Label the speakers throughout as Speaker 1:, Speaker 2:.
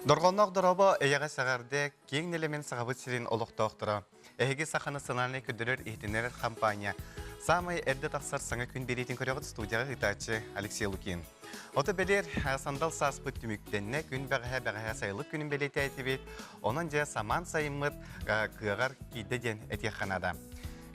Speaker 1: Дорҕоонноох дорообо, эйэҕэс эҕэрдэ, киэҥ нэлэмэн Сахабыт сирин олохтоохторо. Эһиги Саха национальнай көрдөрөр-иһитиннэрэр хампаанньа саамай эрдэ тахсар саҥа күн биэриитин көрөҕүт студияҕа ыытааччы Алексей Лукин. Ото бэлиэр сандал сааспыт түмүктэннэ, күн бэҕэһээ бэҕэһээ сайылык күнүн бэлиэтээтибит. Онон дьэ самаан сайыммыт кыаҕар киирдэ диэн этиэххэ наада.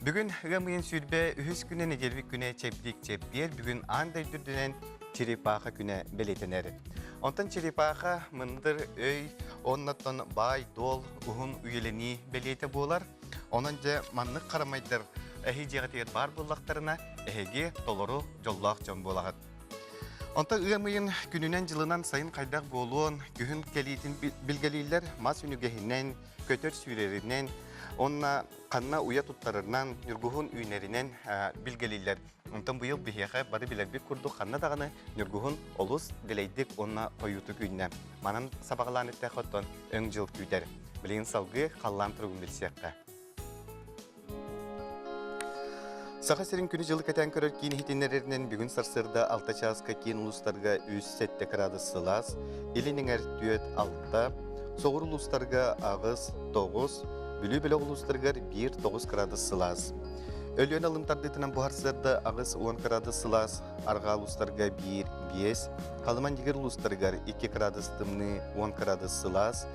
Speaker 1: Бүгүн ыам ыйын 23 күнэ нэдиэлэбит күнэ чэбдик чэппиэр бүгүн аан дойду үрдүнэн черепаха күнэ бэлиэтэнэр. Онтон черепаха мындыр өй оннотон баай-дуол уһун үйэлэнии бэлиэтэ буолар. Онон дьэ маннык харамайдар эһи дьиэҕитигэр баар буоллахтарына эһиги толору дьоллоох дьон буолаҕыт. Онтон ыам ыйын күнүнэн-дьылынан сайын хайдах буолуон, күһүн кэлиитин билгэлииллэр мас үнүгэһинэн, көтөр сүүрэринэн, уонна ханна уйа туттарарынан, ньургуһун үүнэринэн билгэлииллэр. Онтон быйыл биһиэхэ бары билэрбит курдук ханна даҕаны ньургуһун олус дэлэйдик уонна хойуутук үүннэ. Манан сабаҕалаан эттэххэ оттон өҥ дьыл күүтэр. Билигин салгыы халлаан туругун билсиэххэ. Саха сирин күнү-дьылы кэтээн көрөр киин иһитиннэрэринэн бүгүн сарсыарда 6 чааска киин улуустарга 3-7 кыраадыс сылаас, илин эҥэр 4-6, соҕуруу улуустарга 8-9, Бүлүү бөлөх улуустарыгар 1-9 кыраадыс сылаас. Өлүөнэ алын тардыытынан бу сарсыарда 80 кыраадыс сылаас, арҕаа улуустарга 1-5, Халыма-Ньигир улуустарыгар 2 кыраадыс тымныы, 10 кыраадыс сылаас,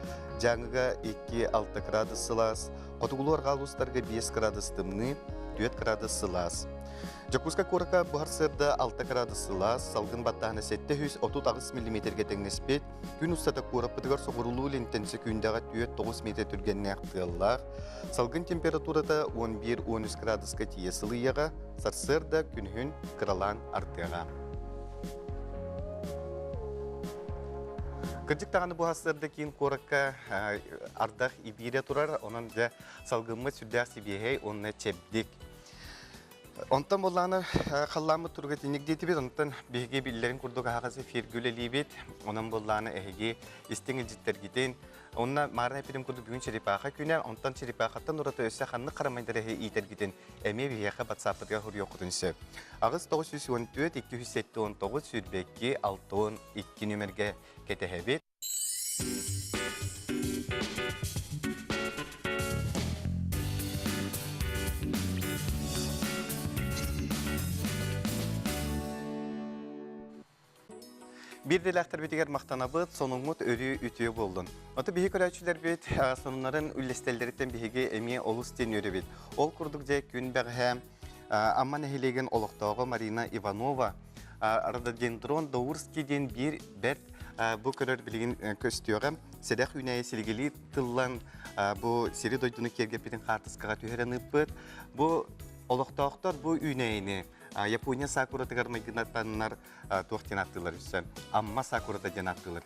Speaker 1: Дьааҥыга 2-6 кыраадыс сылаас, Хотугулуу-арҕаа улуустарга 5 кыраадыс тымныы, 4 кыраадыс сылаас. Дьокуускай куоракка бу сарсыарда 6 кыраадыс сылаас, салгын баттааһына 738 миллиметргэ тэҥнэспит. Күн устата куораппытыгар соҕуруулуу илинтэн сөкүүндэҕэ 4-9 метр түргэннээх тыаллаах. Салгын температурата 11-13 кыраадыска тиийэ сылыйыаҕа, сарсыарда күнүһүн кыралаан ардыаҕа. Кырдьык даҕаны бу сарсыарда киин куоракка ардах ибиирэ турар, онон дьэ салгыммыт сүрдээх сибиэһэй уонна чэбдик. Онтон буоллаҕына халлааммыт туруга итинник диэтибит, онтон биһиги биллэрин курдук аһаҕас эфиргэ үлэлиибит. Онон буоллаҕына эһиги истиҥ илдьиттэргитин, онно мааран эппитим курдук бүгүн черепаха күнэ, онтон черепахаттан ураты өссө ханнык харамайдары эһи иитэргитин эмиэ биһиэхэ батсааппытыгар суруйуоххутун сөп. 8 914 279 22 62 нүмергэ кэтэһэбит. Биир дэлээхтэрбитигэр махтанабыт, сонуҥҥут өрүү үтүө буоллун. Ото биһи көрөөччүлэрбит сонуннарын үллэстэллэриттэн биһиги эмиэ олус диэн үөрэбит. Ол курдук дьэ күн бэҕэһээ Амма нэһилиэгин олохтооҕо Марина Иванова рододендрон Даурский диэн биир бэрт бу көрөр билигин көстүөҕэ сэдэх үүнээйи силигилии тыллан бу сири-дойдуну киэргэппитин хаартыскаҕа түһэрэн ыыппыт. Бу олохтоохтор бу үүнээйини Япония сакуратыгар майгынатаннар туох диэн ааттыыллар өссө Амма сакурата диэн ааттыылар.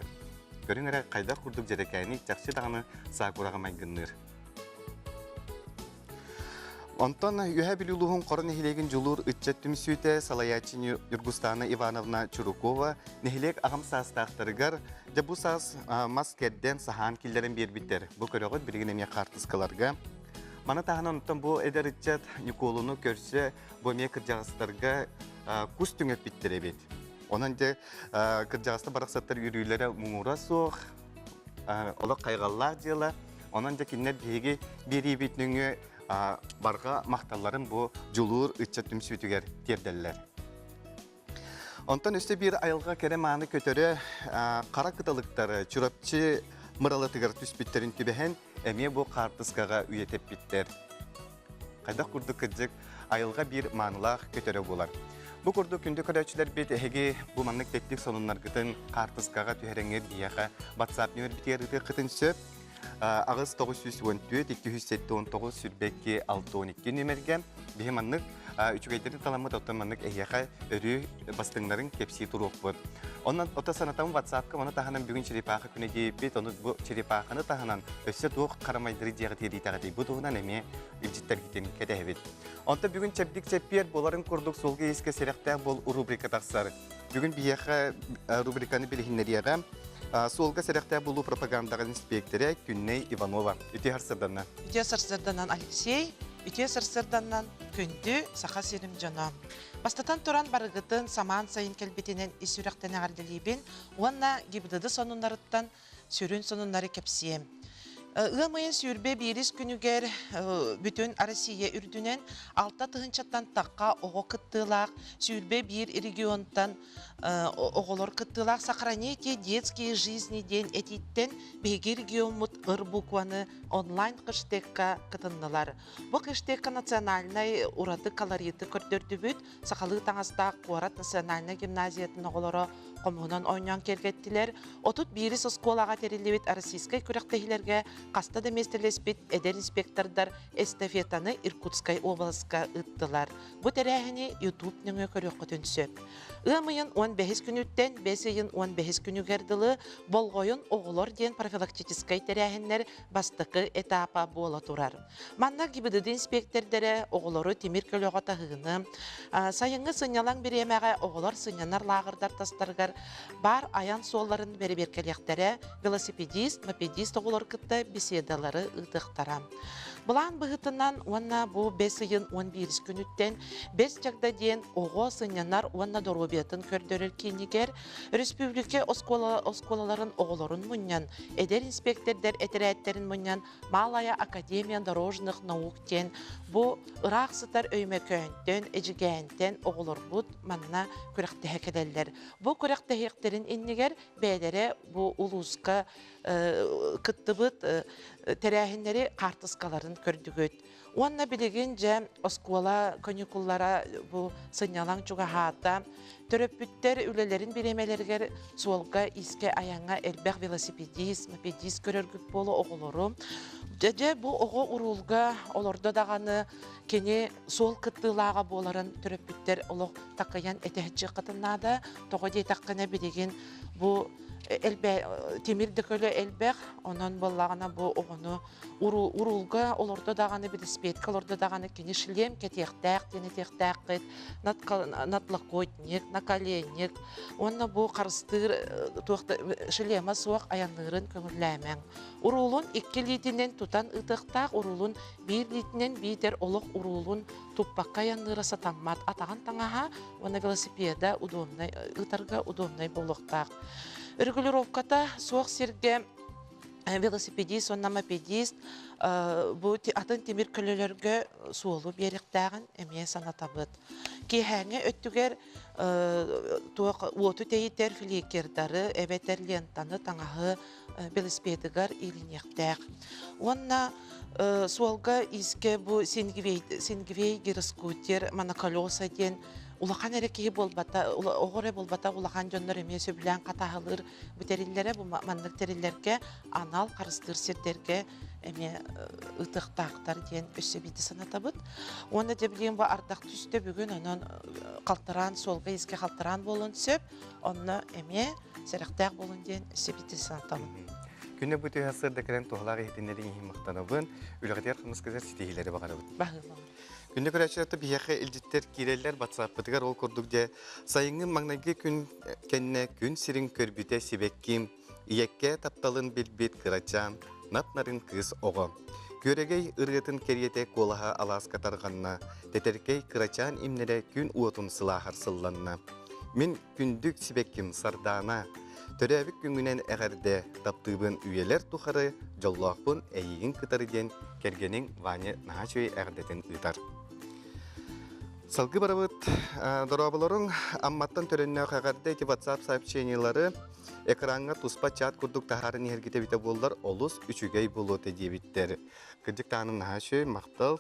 Speaker 1: Көрүҥ эрэ хайдах курдук дьэрэкээний чахчы даҕаны сакураҕа майгынныыр. Онтон Үөһээ Бүлүү улууһун Хоро нэһилиэгин Дьулуур ыччат түмсүүтэ салайааччы Ньургустаана Ивановна Чурукова нэһилиэк аҕам саастаахтарыгар дьэ бу саас мас кэрдэн саһаан киллэрэн биэрбиттэр. Бу көрөҕүт билигин эмиэ хаартыскаларга. Маны таһынан онтон бу эдэр ыччат Ньукуолуну көрсө бу эмиэ кырдьаҕастарга кус түҥэппиттэр эбит. Онон дьэ кырдьаҕастар барахсаттар үөрүүлэрэ муҥура суох, олох хайҕаллаах дьыала. Онон дьэ кинилэр биһиги биэриибит нөҥүө барҕа махталларын бу Дьулуур ыччат түмсүүтүгэр тиэрдэллэр. Онтон өссө биир айылҕа кэрэ мааны көтөрө хара кыталыктары Чурапчы мыралатыгар түспүттэрин түбэһэн эмиэ бу хаартыскаҕа үйэтэппиттэр. Хайдах курдук кырдьык айылҕа биир маанылаах көтөрө буолар. Бу курдук күндү көрөөччүлэрбит эһиги бу маннык тэттик сонуннаргытын хаартыскаҕа түһэрэҥҥит биһиэхэ WhatsApp нүөмэрбитигэр ыытыаххытын сөп. 8 914 279 22 62 нүөмэргэ биһи маннык үчүгэйдэрин таламмыт оттон маннык эһиэхэ өрүү бастыҥнарын кэпсии туруохпут. Онон ото санатабын WhatsApp-ка ону таһынан бүгүн черепаха күнэ диэбиппит, ону бу черепаханы таһынан өссө туох харамайдары дьиэҕэ тиэрдиитэҕитий бу туһунан эмиэ илдьиттэргитин кэтэһэбит. Онтон бүгүн чэбдик чэппиэр буоларын курдук суолга иискэ сэрэхтээх буол рубрика тахсар. Бүгүн биһиэхэ рубриканы билиһиннэриэҕэ суолга сэрэхтээх буолуу пропагандаҕа инспиэктэрэ Күннэй Иванова. Үтүө сарсыарданнан.
Speaker 2: Үтүө сарсыарданан Алексей, үтүө сарсыарданнан күндү Саха сирим дьоно. Бастатан туран барыгытын самаан сайын кэлбитинэн ис сүрэхтэн эҕэрдэлиибин уонна ГИБДД сонуннарыттан. сүрүн сонуннары кэпсиэм. Ыам ыйын 21 күнүгэр бүтүн Россия үрдүнэн 6 тыһыынчаттан тахха оҕо кыттыылаах 21 регионтан оҕолор кыттыылаах «Сохраните детские жизни» диэн этииттэн биһиги региоммут ыр букваны онлайн хэштегка кытыннылар. Бу хэштегка национальнай ураты колориты көрдөрдүбүт. Сахалыы таҥастаах куорат национальнай гимназиятын оҕолоро хомуһунан оонньоон киэргэттилэр. 31 оскуолаҕа тэриллибит российскай күрэхтэһиилэргэ хаста да миэстэлэспит эдэр инспектордар эстафетаны Иркутскай уобаласка ыыттылар. Бу тэрээһини YouTube нөҥүө көрүөххүтүн сөп. Ыам ыйын 15 күнүттэн 5 ыйын 15 күнүгэр дылы Болҕойун оҕолор диэн профилактическай тэрээһиннэр бастакы этапа буола турар. Манна ГИБДД инспектордэрэ оҕолору тимир көлөҕө таһыыны, сайыҥҥы сынньалаҥ бириэмэҕэ оҕолор сынньанар лааҕырдар тастарыгар баар айан суолларын бэрэбиэркэлиэхтэрэ, велосипедист, мопедист оҕолор кытта беседалары ыытыахтара. Былаан быһыытынан уонна бу бэс ыйын 11 күнүттэн Бэс Чагда диэн оҕо сынньанар уонна доруобуйатын көрдөрөр киинигэр республика оскуолаларын оҕолорун мунньан, эдэр инспектордар этэрээттэрин мунньан Малая Академия дорожных наук диэн бу ыраах сытар Өймөкөөнтөн, Эдьигээнтэн оҕолорбут манна күрэхтэһэ кэлэллэр. Бу күрэхтэһиэхтэрин иннигэр бэйэлэрэ бу улууска кыттыбыт тэрээһиннэри хаартыскаларын көрдүгүт. Уонна билигин дьэ оскуола каникуллара бу сынньалаҥ чугаһаата. Төрөппүттэр үлэлэрин бириэмэлэригэр суолга искэ айаҥҥа элбэх велосипедист, мопедист көрөргүт буолуо оҕолору. Дьэ бу оҕо уруулга олордо даҕаны кини суол кыттыылааҕа буоларын төрөппүттэр олох такайан этэһиччиэххитин наада. Тоҕо диэтэххинэ билигин бу элбэ тимир да көлө элбэх, онон буоллаҕына бу оҕону уруулга олордо даҕаны, велосипедка олордо даҕаны кини шлем кэтиэхтээх диэн этиэхтээххит, надлокотник, наколенник уонна бу харыстыыр туох да шлема суох айанныырын көҥүллээмэҥ. Уруулун икки илиитинэн тутан ыытыахтаах, уруулун биир илиитинэн биитэр олох уруулун туппакка айанныыра сатаммат. Атаҕын таҥаһа уонна велосипеда удобнай ыытарга удобнай буолуохтаах. Регулировката суох сиргэ велосипедист уонна мопедист бу атын тимир көлөлөргө суолу биэриэхтээҕин эмиэ санатабыт. Киэһээҥҥи өттүгэр туох уоту тэйитэр фликердары эбэтэр лентаны таҥаһы велосипедыгар иилиниэхтээх. Уонна суолга иискэ бу Сингвей, Сингвей гироскутер моноколеса диэн улахан эрэ киһи буолбата, оҕо эрэ буолбата улахан дьоннор эмиэ сөбүлээн хатааһылыыр бу тэриллэрэ бу маннык тэриллэргэ анал харыстыыр сирдэргэ эмиэ ыытыахтаахтар диэн өссө биирдэ санатабыт. Уонна дьэ билигин бу ардах түстэ бүгүн онон халтараан суолга искэ халтараан буолуон сөп. Онно эмиэ сэрэхтээх буолун диэн өссө биирдэ санатабын.
Speaker 1: Күнэ бу түһэ сырда кэлэн туһалаах иһитиннэриҥ иһин махтанабын. Үлэҕитигэр хамнаскытыгар ситиһиилэри баҕарабыт.
Speaker 2: Баһыыбалар.
Speaker 1: Күндү көрөөччүлэр биһиэхэ илдьиттэр киирэллэр батсааппытыгар ол курдук дьэ сайыҥҥы маҥнайгы күн кэннэ күн сирин көрбүтэ сибэкки ийэккэ тапталын билбит кырачаан нап-нарын кыыс оҕо. Күөрэгэй ырыатын кэриэтэ куолаһа алааска тарҕанна, тэтэркэй кырачаан имнэрэ күн уотун сылааһар сылланна. Мин күндүк сибэкким Сардаана, төрөөбүт күҥҥүнэн эҕэрдэ, таптыыбын үйэлэр тухары, дьоллоохпун эйигин кытары диэн кэргэниҥ Ваня наһаа үчүгэй эҕэрдэтин ыытар. Салгыы барабыт. Дорооболоруҥ Амматтан төрөннөөх эҕэрдэ ити WhatsApp сообщениелары экраҥҥа туспа чат курдук таһааран иһэргит эбитэ буоллар олус үчүгэй буолуо этэ диэбиттэр. Кырдьык даҕаны наһаа үчүгэй, махтал.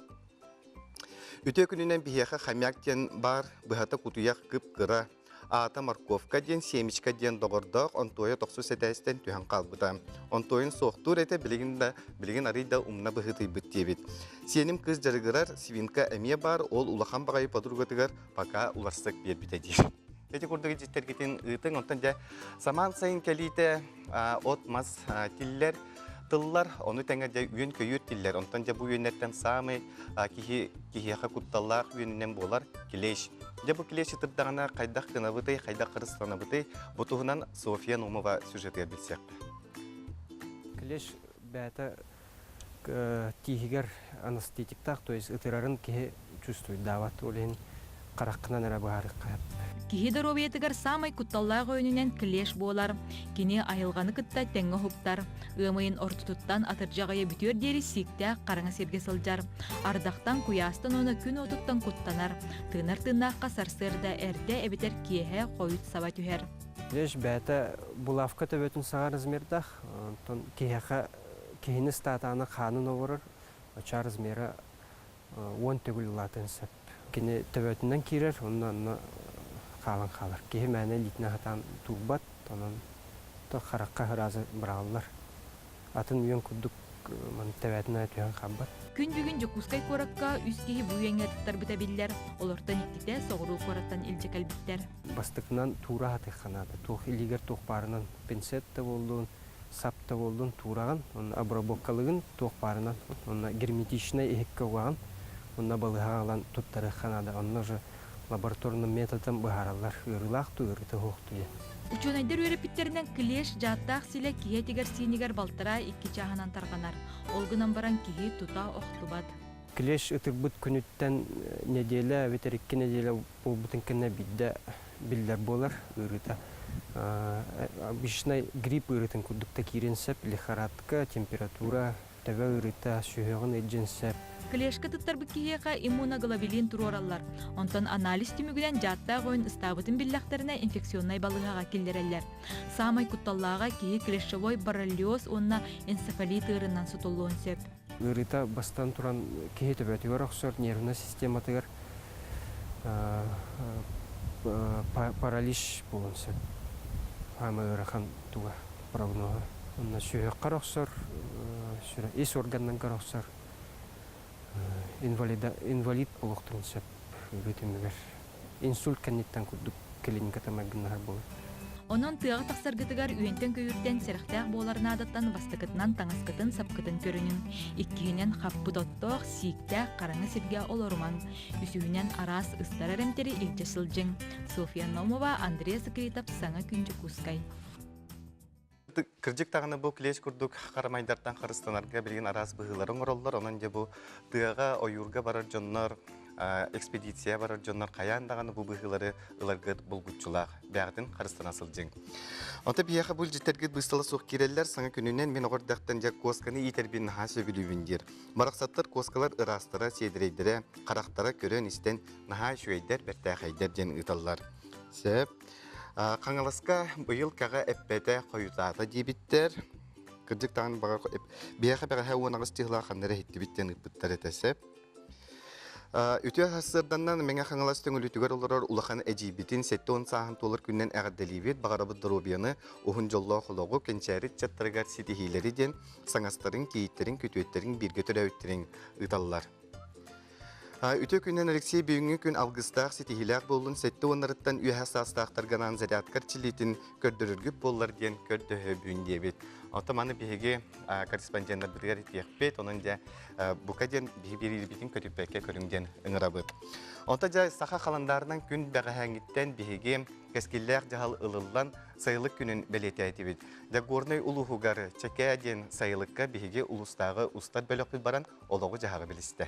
Speaker 1: Үтүө күнүнэн биһиэхэ хомяк диэн баар, быһата кутуйах кып-кыра, аата морковка диэн, семечка диэн доҕордоох Онтуойа тохсус этээстэн түһэн хаалбыта. Онтуойун суохтуур этэ, билигин да билигин арый да умна быһыытыйбыт диэбит. Сиэним кыыс дьарыгырар, свинка эмиэ баар, ол улахан баҕайы подругатыгар пока уларсык биэрбитэ диир. Ити курдук илдьиттэргитин ыытыҥ, онтон дьэ самаан сайын кэлиитэ от-мас тиллэр, тыллар, ону тэҥэ дьэ үөн-көйүүр тиллэр. Онтон дьэ бу үөннэртэн саамай киһи киһиэхэ кутталлаах үөнүнэн буолар клещ. Дьэ бу клещ ытырдаҕына хайдах гынабытый, хайдах харыстанабытый? Бу туһунан Софья Наумова сюжетыгар билсиэххэ.
Speaker 3: Клещ бэйэтэ тииһигэр анестетиктаах, то есть ытырарын киһи чувствуйдаабат. Ол иһин Хараххынан эрэ быһаарыахха сөп.
Speaker 4: Киһи доруобуйатыгар саамай кутталлаах өйүнэн клеш буолар. Кини айылҕаны кытта тэҥҥэ уһуктар. Ыам ыйын ортотуттан атырдьах ыйа бүтүөр диэри сииктээх хараҥа сиргэ сылдьар. Ардахтан, куйаастан уонна күн уотуттан куттанар. Тыынар тыыннаахха сарсыарда эрдэ эбэтэр киэһэ хойут саба түһэр.
Speaker 3: Клеш бэйэтэ булавка төбөтүн саҕа размердаах, онтон киһиэхэ киһини ыстаатаана хаанын оборор, оччо размера 10 төгүл улаатыан сөп. Кини төбөтүнэн киирэр, онно онно хаалан хаалар. Киһи мээнэ илиитинэн сатаан туурбат, онон харахха ыраазы быраҕыллар. Атын үөн курдук маны төбөтүнэн түһэн хаалбат.
Speaker 4: Күн бүгүн Дьокуускай куоракка үс киһи бу үөҥҥэ туттарбыта биллэр. Олортон иккитэ соҕуруу куораттан илдьэ кэлбиттэр.
Speaker 3: Бастакынан туура сатыахха наада. Туох илиигэр туох баарынан пинцет да буоллун, сап да буоллун туураҕын, онно обработкалыгын туох баарынан, онно герметичнай иһиккэ угаҕын, онно балыыһаҕа ылан туттарыахха наада. Онно уже лабораторным методом быһаараллар ыарыылаах дуу, ыарыыта суох дуу диэн.
Speaker 4: Учуонайдар үөрэппиттэринэн клещ дьааттаах силэ киһи этигэр-сиинигэр балтараа икки чааһынан тарҕанар. Ол гынан баран киһи тута охтубат.
Speaker 3: Клещ ытырбыт күнүттэн нэдиэлэ эбэтэр икки нэдиэлэ буолбутун кэннэ биирдэ биллэр буолар ыарыыта. Обычнай грипп ыарыытын курдук да киириэн сөп, лихорадка, температура, төбө ыарыыта, сүһүөҕүн ыалдьыан сөп.
Speaker 4: Клещка туттарбыт киһиэхэ иммуноглобулин туруораллар. Онтон анализ түмүгүнэн дьааттаах ойун ыстаабытын биллэхтэринэ инфекционнай балыыһаҕа киллэрэллэр. Саамай кутталлааҕа киһи клещевой боррелиоз уонна энцефалит ыарыынан сутуллуон сөп.
Speaker 3: Ыарыыта бастан туран киһи төбөтүгэр охсор нервнай систематыгар паралич буолуон сөп. Хаама ыарахан туга прогноһа. Онно сүһүөххэр охсор, ис органнаргар охсор инвалид буолуохтарын сөп ыарыы түмүгэр. Инсульт кэнниттэн курдук клиниката майгыннаһар буолар.
Speaker 4: Онон тыаҕа тахсаргытыгар үөнтэн-көйүүртэн сэрэхтээх буолар наадаттан бастакытынан таҥаскытын, сапкытын көрүнүҥ. Иккиһинэн хаппыт оттоох, сииктээх хараҥа сиргэ олорумаҥ. Үсүһүнэн араас ыстарар эмтэри илдьэ сылдьыҥ. Софья Номова, Андрей Сакритов, Саҥа күн Дьокуускай.
Speaker 1: Кырдьык даҕаны бу клещ курдук харамайдартан харыстанарга билигин араас быһыылары оҥороллор. Онон дьэ бу тыаҕа, ойуурга барар дьоннор, экспедиция барар дьоннор хайаан даҕаны бу быһыылары ыларгыт булгуччулаах. Бэйэҕитин харыстана сылдьыҥ. Онто биһиэхэ бу илдьиттэргит быыстала суох киирэллэр. Саҥа күнүнэн мин оҕо эрдэхтэн дьэ куосканы иитэрбин наһаа сөбүлүүбүн диир. Барахсаттар куоскалар ыраастара, сиэдэрэйдэрэ, харахтара көрөн-истэн наһаа үчүгэйдэр, бэртээхэйдэр диэн ыыталлар. Сөп. Хаҥаласка быйыл кэҕэ эппэтэ хойутаата диэбиттэр. Кырдьык даҕаны баҕар биһиэхэ бэҕэһээ 18 чыһылаах ханна эрэ иһиттибит диэн ыыппыттар этэ сөп. Үтүө сарсыарданнан Мэҥэ Хаҥалас Төҥүлүтүгэр олорор улахан эдьиийбитин 70 сааһын туолар күнүнэн эҕэрдэлиибит. Баҕарабыт доруобуйаны, уһун дьоллоох олоҕу, кэнчээри ыччаттарыгар ситиһиилэри диэн саҥастарын, кийииттэрин, күтүөттэрин, бииргэ төрөөбүттэрин ыыталлар. Үтүө күнүнэн Алексей бүгүҥҥү күн алгыстаах, ситиһиилээх буоллун, сэттэ уоннарыттан үөһэ саастаахтарга анаан зарядка эрчиллиитин көрдөрөргүт буоллар диэн көрдөһөбүн диэбит. Оттон маны биһиги корреспонденнарбытыгар этиэхпит, онон дьэ бука диэн биһи биэриибитин көтүппэккэ көрүҥ диэн ыҥырабыт. Онто дьэ саха халандаарынан күн бэҕэһээҥҥиттэн биһиги кэскиллээх дьаһал ылыллан сайылык күнүн бэлиэтээтибит. Дьэ Горнай улууһугар Чэкээ диэн сайылыкка биһиги улуустааҕы устар бөлөхпүт баран олоҕу-дьаһаҕы билистэ.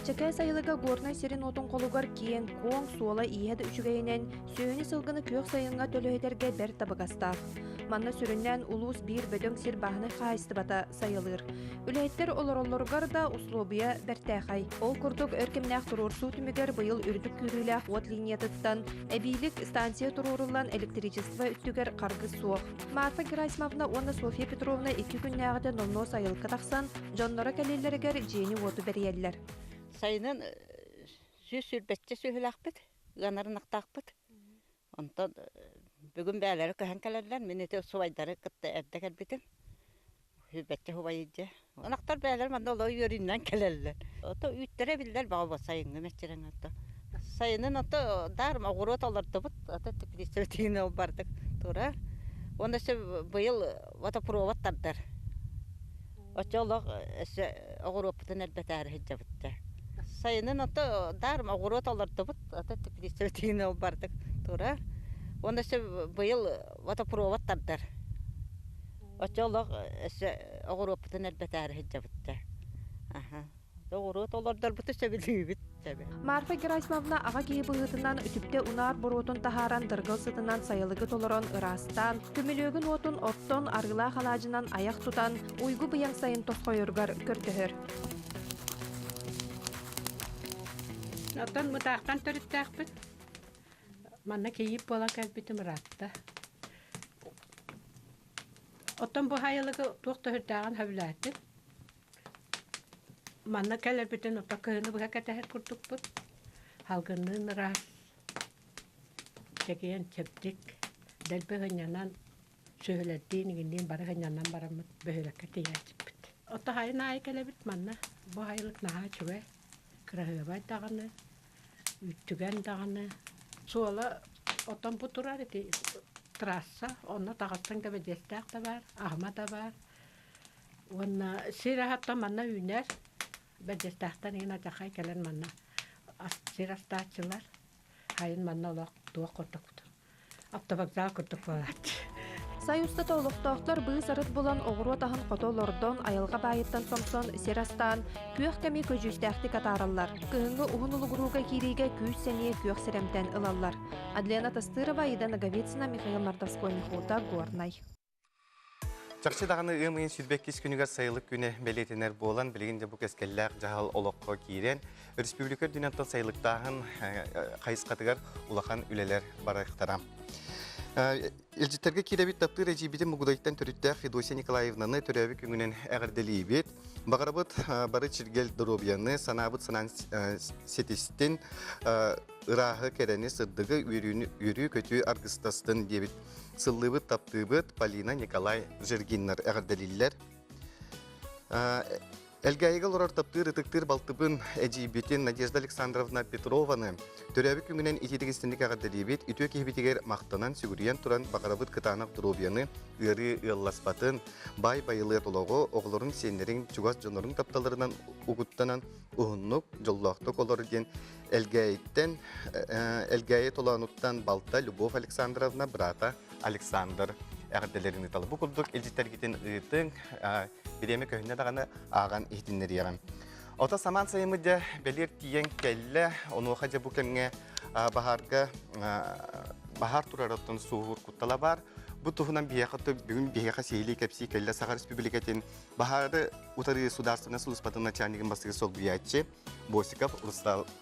Speaker 5: Чэкээ сайылыга Горнай сирин-уотун холугар киэҥ, куоҥ, суола-ииһэ да үчүгэйинэн, сүөһүнү-сылгыны күөх сайыҥҥа төлөһүтэргэ бэрт табыгастаах. Манна сүрүннээн улуус биир бөдөҥ сир бааһынай хаһаайыстыбата сайылыыр. Үлэһиттэр олороллоругар да услуобуйа бэртээхэй. Ол курдук өр кэмнээх туруорсуу түмүгэр быйыл үрдүк күүрүүлээх уот линиятыттан эбиилик станция туруоруллан электричество өттүгэр харгыс суох. Марфа Герасимовна уонна Софья Петровна икки күннээҕитэ номнуо сайылыкка тахсан, дьонноро кэлиилэригэр дьиэни-уоту бэрийэллэр.
Speaker 6: Сайынын 120 сүөһүлээхпит, ыанар ынахтаахпыт. Онтон бүгүн бээлэри көһөн кэлэллэр. Мин ити субайдары кытта эрдэ кэлбитим. Сүүрбэччэ субай илдьэ. Ынахтар бээлэр манна олох үөрүүнэн кэлэллэр. Ото үүттэрэ биллэр баҕа сайыҥҥы мэччирэҥ ото. Сайынын ото даар оҕуруот олордубут. Ото теплицабытыгын ол бардык турар. Уонна өссө быйыл водопровод тардар. Оччо олох өссө оҕуруоппутун элбэтээри сылдьабыт дьэ. Сайынын ото даар оҕуруот олордубут. Ото теплицабытыгын ол бардык турар. Уонна өссө быйыл водопровод тардар. Оччо олох өссө оҕуруоппутун элбэтээри сылдьабыт дьэ. Аха. Оҕуруот олордорбуту сөбүлүүбүт.
Speaker 5: Марфа Герасимовна аҕа киһи быһыытынан үтүктэ унаар буруотун таһааран дыргыл сытынан сайылыгы толорон ыраастаан, көмүлүөгүн уотун оттон арыылаах алаадьынан айах тутан, уйгу быйаҥ сайын тосхойоругар көрдөһөр.
Speaker 7: Оттон мытаахтан төрүттээхпит. Манна кийиит буолан кэлбитим ыраатта. Оттон бу хайылыгы туох да сүрдээҕин сөбүлээтим. Манна кэлэрбитин ото кыһыны быһа кэтэһэр курдукпут. Салгынныын ыраас, чэгиэн, чэбдик, дэлби сынньанан, сүөһүлэрдиин иҥинниин бары сынньанан бараммыт бөһүөлэккэ тиийээччиппит. Ото сайын аайы кэлэбит манна. Бу сайылык наһаа үчүгэй, кыраһыабай даҕаны, үүттүгэн даҕаны. Суола отон бу турар ити трасса, онно таҕыстыҥ да бэдьиэстээх да баар, аһыма да баар. Уонна сир аһаттан манна үүнэр, бэрдьэстээхтэн иһин алдьархай кэлэн манна сир астааччылар. Хайын манна олох туох курдук автовокзал курдук буолааччы.
Speaker 5: Сай устата олохтоохтор быыс-арыт булан оҕуруот аһын хото олордон, айылҕа баайыттан сомсон, сир астаан, күөх кэми көдьүүстээхтик атаараллар. Кыһыҥҥы уһун улугурууга киириигэ күүс-сэниэ күөх сирэмтэн ылаллар. Адлена Тастырова, Аида Ноговицына, Михаил Мордовской, Михута, Горнай.
Speaker 1: Чахчы даҕаны ыам ыйын 22 күнүгэр сайылык күнэ бэлиэтэнэр буолан, билигин дьэ бу кэскиллээх дьаһал олоххо киирэн, республика үрдүнэн тыл сайылыктааһын хайысхатыгар улахан үлэлэр барыахтара. Илдьиттэргэ киирэбит таптыыр эдьиийбитин Мугудайтан төрүттээх Федосия Николаевнаны төрөөбүт күҥүнэн эҕэрдэлиибит. Баҕарабыт бары чиргэл доруобуйаны, санаабыт санаан ситистин, ырааһы, кэрэни, сырдыгы, үөрүүнү, үөрүү-көтүү аргыстастын диэбит Сыллыыбыт, таптыыбыт Полина, Николай Жергиннар эҕэрдэлииллэр. Элгээйигэ олорор таптыыр ытыктыыр балтыбын эдьиийбитин Надежда Александровна Петрованы төрөөбүт күҥүнэн итиитик истинник эҕэрдэлиибит, үтүө киһибитигэр махтанан, сүгүрүйэн туран баҕарабыт кытаанах доруобуйаны, ыарыы ыалласпатын, баай байылыат олоҕу, оҕолорун, сиэннэрин, чугас дьоннорун тапталларынан угуттанан уһуннук, дьоллоохтук олор диэн Элгээйиттэн, Элгээйи Толоонуттан балта Любовь Александровна быраата Александр эҕэрдэлэрин ыыталы. Бу курдук илдьиттэргитин ыытыҥ, бириэмэ көһүннэ даҕаны ааҕан иһитиннэриэҕим. Ото самаан сайыммыт дьэ бэлиэр тиийэн кэллэ. Онуоха дьэ бу кэмҥэ баһаарга баһаар турарыттан суоһуур куттала баар. Бу туһунан биһиэхэ бүгүн биһиэхэ сиһилии кэпсии кэллэ Саха Республикатын баһаары утарыы судаарственнай сулууспатын начальнигын бастакы солбуйааччы Босиков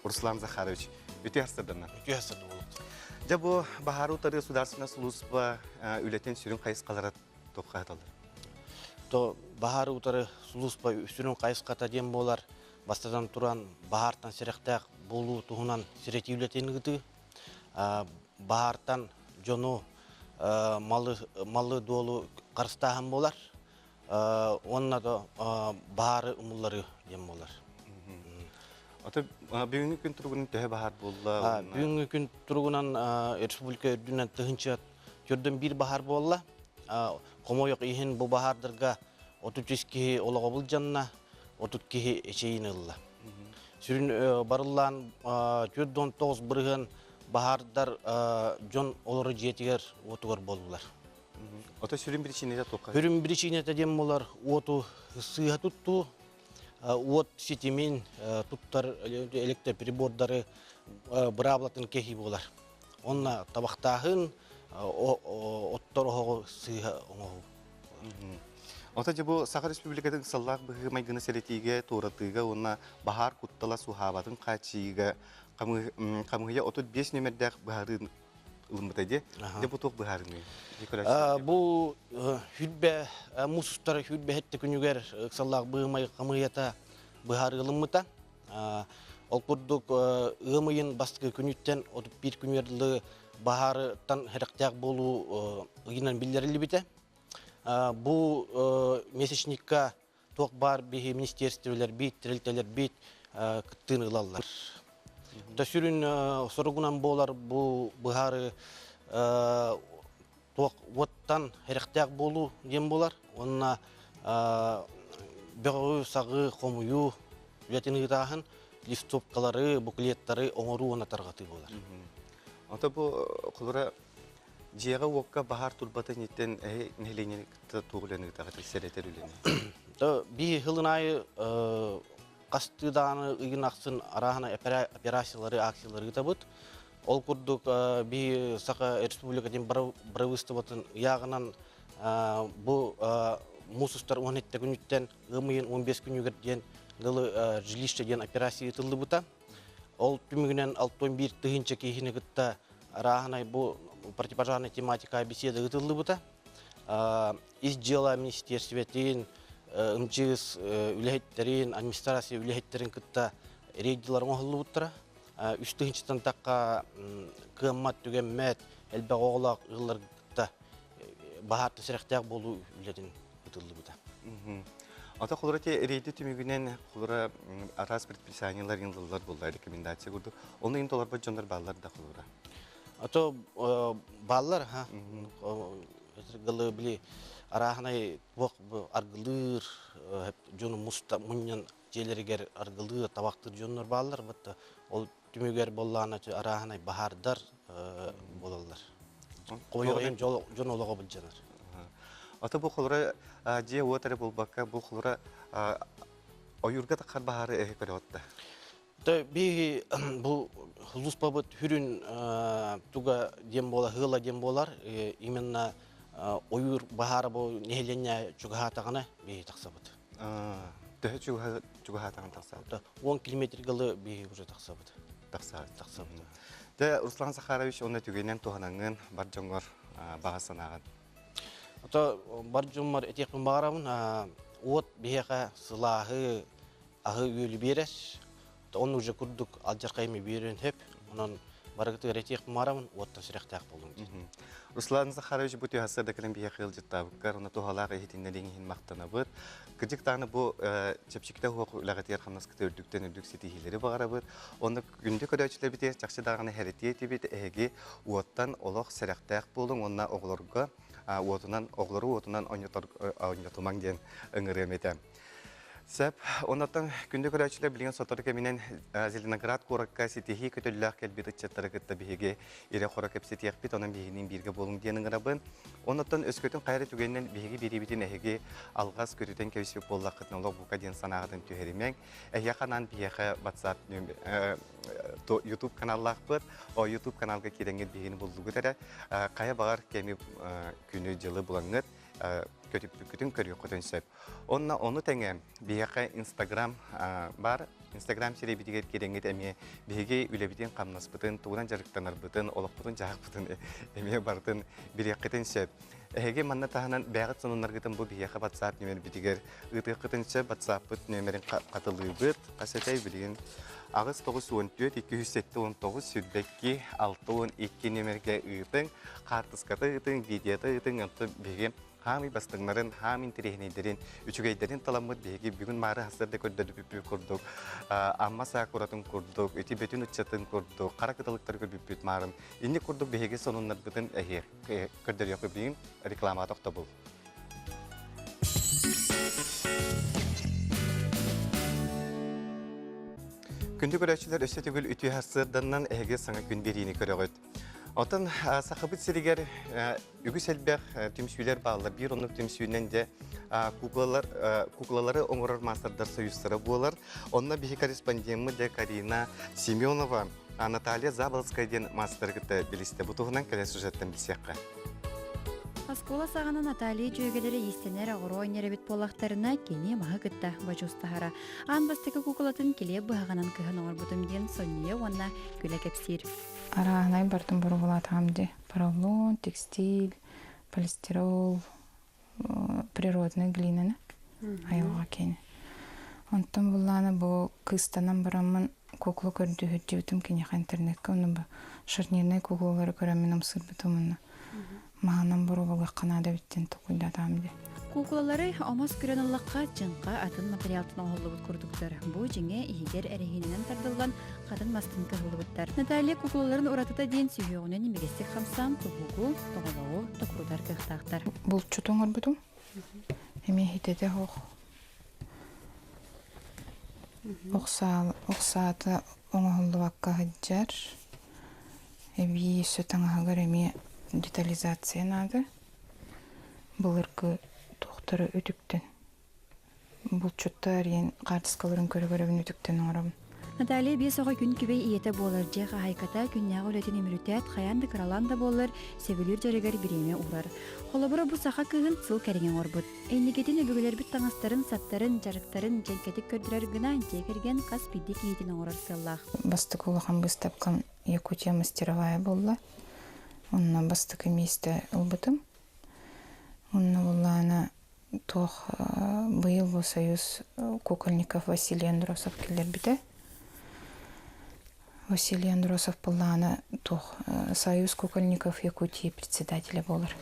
Speaker 1: Руслан Захарович. Үтүө сырдана.
Speaker 8: Үтүө сырды болот.
Speaker 1: Дьэ бу баһаары утарыы судаарственнай сулууспа үлэтин сүрүн хайысхалара туохха аталар?
Speaker 8: То баһаары утары сулууспа сүрүн хайысхата диэн буолар. Бастатан туран баһаартан сэрэхтээх буолуу туһунан сирэтии үлэтин ыытыы. Баһаартан дьону малы, малы-дуолу харыстааһын буолар. Уонна да баһаары умулларыы диэн буолар.
Speaker 1: Ото бүгүҥҥү күн туругунан төһө баһаар буолла?
Speaker 8: Бүгүҥҥү күн туругунан республика үрдүнэн тыһыынча төрдөн биир баһаар буолла. Хомойуох иһин бу баһаардарга 33 киһи олоҕо былдьанна, 30 киһи эчэйиини ылла. Сүрүн барыллаан 49 бырыһыан баһаардар дьон олорор дьиэтигэр уотугар буоллулар.
Speaker 1: Ото сүрүн биричиинэтэ туохха?
Speaker 8: Сүрүн биричиинэтэ диэн буолар уоту сыыһа туттуу, уот ситимин туттар электроприбордары быраабылатын кэһии буолар. Онно табахтааһын, оттор оһоҕу сыыһа оҥоһуу.
Speaker 1: Ото дьэ бу Саха Республикатын ыксаллаах быһыы-майгыны сэрэтиигэ, туоратыыга уонна баһаар куттала суоһаабатын хааччыйыыга хамыыһыйа 35 нүөмэрдээх быһаарыы ылыммыта дии. Дьэ бу туох быһаарыный?
Speaker 8: Бу хүрбэ муус устар хүрбэһэтте күнүгэр ыксаллаах быһыы хамыыйата быһаарыы ылыммыта. Ол курдук ыам ыйын бастакы күнүттэн 31 күнүгэр дылы баһаарыттан сэрэхтээх буолуу ыйынан биллэриллибитэ. Бу месячникка туох баар биһи министерстволар бит, тэрилтэлэр бит кыттыыны ылаллар. Да сүрүн соругунан буолар бу быһаары туох уоттан эрэхтээх буолуу диэн буолар. Уонна бөҕү саҕы хомуйуу үлэтин ыытааһын листовкалары, буклеттары оҥоруу уонна тарҕатыы буолар.
Speaker 1: Ото бу холура Дьиэҕэ-уокка баһаар турбата инниттэн эһи нэһилиэнньэни кытта туох үлэни ыытаҕытый, сэрэтэр үлэни?
Speaker 8: Би сылын аайы Хастыы даҕаны ыйын ахсын арааһына операциялары, акциялары ыытабыт. Ол курдук биһи Саха Республикатын бырабыыстыбатын ыйааҕынан бу муус устар 17 күнүттэн ыам ыйын 15 күнүгэр диэн дылы жилище диэн операция ыытыллыбыта. Ол түмүгүнэн 61 тыһыынча киһини кытта арааһынай бу противопожарная тематика беседа ыытыллыбыта. Ис дьыала министиэристибэтин, МЧС үлэһиттэрин, администрация үлэһиттэрин кытта рейдилар оҥоһуллубуттара. Үс тыһыынчаттан тахха кыаммат, түгэммэт, элбэх оҕолоох ыаллары кытта баһаарта сэрэхтээх буолуу үлэтин ытыллыбыта.
Speaker 1: Ата холура те рейди түмүгүнэн холура араас предписаниялар ылыллар буолла рекомендация курдук. Оны ин толорбот дьоннор бааллар да холура.
Speaker 8: Ато бааллар ха гылы били арааһынай туох аргылыыр дьону муста мунньан дьиэлэригэр аргылыыр табахтыыр дьоннор бааллар батта ол түмүгэр боллаана арааһынай баһаардар буолаллар. Хойоҕойун дьон олоҕо былдьанар.
Speaker 1: Ата бу холура дьиэ уот эрэ буолбакка бу холура ойуурга таххар баһаары эһи көрөҕүт
Speaker 8: да? Биһи бу улууспабыт хүрүн туга диэн буола, ыала диэн буолар. Именно ойуур баһаара бу нэһилиэнньэ чугаһаатаҕына биһи тахсабыт.
Speaker 1: Төһө чугаһаатаҕын тахсабыт?
Speaker 8: 10 километргалы биһи уже тахсабыт.
Speaker 1: Тахсабыт. Тахсабыт. Дэ Руслан Захарович онно түгэнэн туһанаҥын бар дьоҥҥор баҕа санааҕын.
Speaker 8: Ото бар дьоммор этиэхпин баҕарабын уот биһиэхэ сылааһы аһы үөлү биэрэр. Он уже курдук алдьархайымы биэрэн хөп. Онон барыгытыгар этиэхпин баҕарабын уоттан сүрэхтээх буолуҥ диэн.
Speaker 1: Руслан Захарович бу түһасса да кэлэн биһиэхэ ыалдьыттаабыккар уонна туһалаах иһитиннэриҥ иһин махтанабыт. Кырдьык даҕаны бу чэпчэкитэ суох үлэҕитигэр хамнаскыта үрдүктэн үрдүк ситиһиилэри баҕарабыт. Онно күндү көрөөччүлэрбитигэр чахчы даҕаны хэрэтиэ этибит эһиги уоттан олох сэрэхтээх буолуҥ уонна оҕолорго уотунан оҕолору уотунан оонньотумаҥ диэн ыҥырыам этэ. Сөп. Оннуттан күндү көрөөччүлэр билигин сотору кэминэн Зеленоград куоракка ситиһии көтөллөөх кэлбит ыччаттары кытта биһиги ирэ-хоро кэпсэтиэхпит, онон биһигинин бииргэ буолуҥ диэн ыҥырабын. Оннуттан өскөтүн хайа эрэ түгэнинэн биһиги биэриибитин эһиги алҕас көтүтэн кэбиспит буоллаххытына олох бука диэн санааҕытын түһэримэҥ. Эһиэхэ анаан биһиэхэ WhatsApp YouTube каналлаахпыт. О YouTube каналга киирэҥҥит биһигини буллугут эрэ. Хайа баҕар кэми күнү-дьылы булаҥҥыт көтүппүккүтүн көрүөххүтүн сөп. Онно ону тэҥэ биһиэхэ Инстаграм бар. Инстаграм сирэйбитигэр киирэҥҥит эмиэ биһиги үлэбитин-хамнаспытын, тугунан дьарыктанарбытын, олохпутун-дьаһахпытын эмиэ барытын билиэххитин сөп. Эһиги манна таһынан бэйэҕит сонуннаргытын бу биһиэхэ WhatsApp нүөмэрбитигэр ыытыаххытын сөп. WhatsApp-пыт нүөмэрин хатылыыбыт. Хас этэй билигин 8 914 279 22 62 нүөмэргэ ыытыҥ. Хаартыската ыытыҥ, видеота ыытыҥ. Онтон биһиги хаамый бастыҥнарын, хаам интэриэһинэйдэрин, үчүгэйдэрин таламмыт биһиги бүгүн маары хасыар да көрдөрбүппүт курдук, Амма саакуратын курдук, ити бөтүн ыччатын курдук, хара кыталыктары көрбүппүт маарын. Инник курдук биһиги сонуннарбытын эһиэх көрдөрүөхпүт билигин рекламаға тохтобул. Күндү көрөөччүлэр өссө төгүл үтүө сарсыарданнан эһиги саҥа күн биэриини көрөҕүт. Оттон Сахабыт сиригэр үгүс элбэх түмсүүлэр бааллар. Биир оннук түмсүүнэн дьэ куклалар, куклалары оҥорор маастардар союзтара буолар. Онно биһи корреспондеммыт дьэ Карина Семенова Наталья Заболоцкая диэн маастары кытта билистэ. Бу туһунан кэлэр сюжеттан билсиэххэ.
Speaker 9: Оскуола саҕана Наталья дьүөгэлэрэ иистэнэр оҕуруо ойнор эбит буоллахтарына, кини маһы кытта бочуустаһара. Аан бастакы куукулатын килиэп быһаҕынан кыһан оҥорбутум диэн сонньуйа уонна күлэ кэпсиир.
Speaker 10: Арааһынай бартын боруобалаатаҕым дии. Поролон, текстиль, полистирол, природный глинаны айылҕа киэнэ. Онтон буллаана бу кыыстанан бараммын кукла көрдүүһүрдүбүтүм киниэхэ интернетка онно бу шарнирнай куклалары көрөммүн ымсыырбытым уонна маһынан боруобалыахха наада эбит диэн толкуйдаатаҕым дии.
Speaker 9: Куукулалары омос көрөн ыллахха, чыҥха атын материалтан оҥоһуллубут курдуктар. Бу дьиҥэ иһигэр эрэһиинэнэн тардыллан, хатын мастан кыһыллыбыттар. Наталья куукулаларын уратыта диэн сүһүөҕүнэн имигэстик хамсаан туһугу, тоҕолоҕу токурутар кыахтаахтар.
Speaker 10: Булчут оҥорбутум. Эмиэ хитэтэ ох. Ох саата оҥоһуллубакка сылдьар. Эбии өссө таҥаһыгар эмиэ детализация наада. Былыргы туохтары үтүктэн. Булчуттар иэн хаартыскаларын көрө-көрөбүн үтүктэн оҥоробун.
Speaker 9: Наталья биэс оҕо күн күбэй ийэтэ буолар дьиэ хаһаайката күннээҕи үлэтин үмүрүтээт, хайаан да кыралаан да буоллар, сөбүлүүр дьарыгар бириэмэ уурар. Холобура, бу саха кыыһын сыл кэриҥэ оҥорбут. Инникитин өбүгэлэрбит таҥастарын, саптарын, дьарыктарын дьэҥкэтик көрдөрөр гына дьиэ кэргэн хас биирдии киһитин оҥорор сыаллаах.
Speaker 10: Бастакы улахан быыстапкам Якутия мастеровая буолла. Онно бастакы миэстэ ылбытым. Онно буллаана туох быйыл бу союз кукольников Василий Андросов киллэрбитэ. Василий Андросов былаана туох Союз кукольников Якутии председателэ буолар.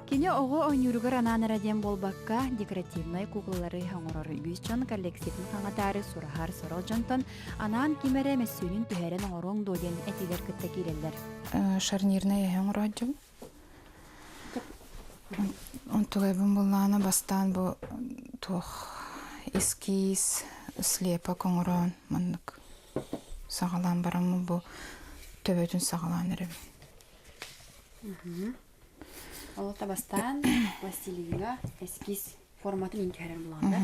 Speaker 9: Кини оҕо оонньууругар анаан эрэ диэн буолбакка, декоративнай куукулалары оҥорор үгүс дьон коллекциятын хаҥатаары сураһар сорох дьонтон анаан ким эрэ мөссүөнүн түһэрэн оҥоруоҥ дуо диэн этиилэр кытта киирэллэр.
Speaker 10: Шарнирнай эһэ оҥорооччум. Онтугайбын буллаҕына бастаан бу туох эскиз, слепок оҥорон маннык саҕалаан бараммын бу төбөтүн саҕалаан эрэбин.
Speaker 9: Ол бастаан пластилиҥҥа эскиз форматын иин түһэрэр булаҕын да?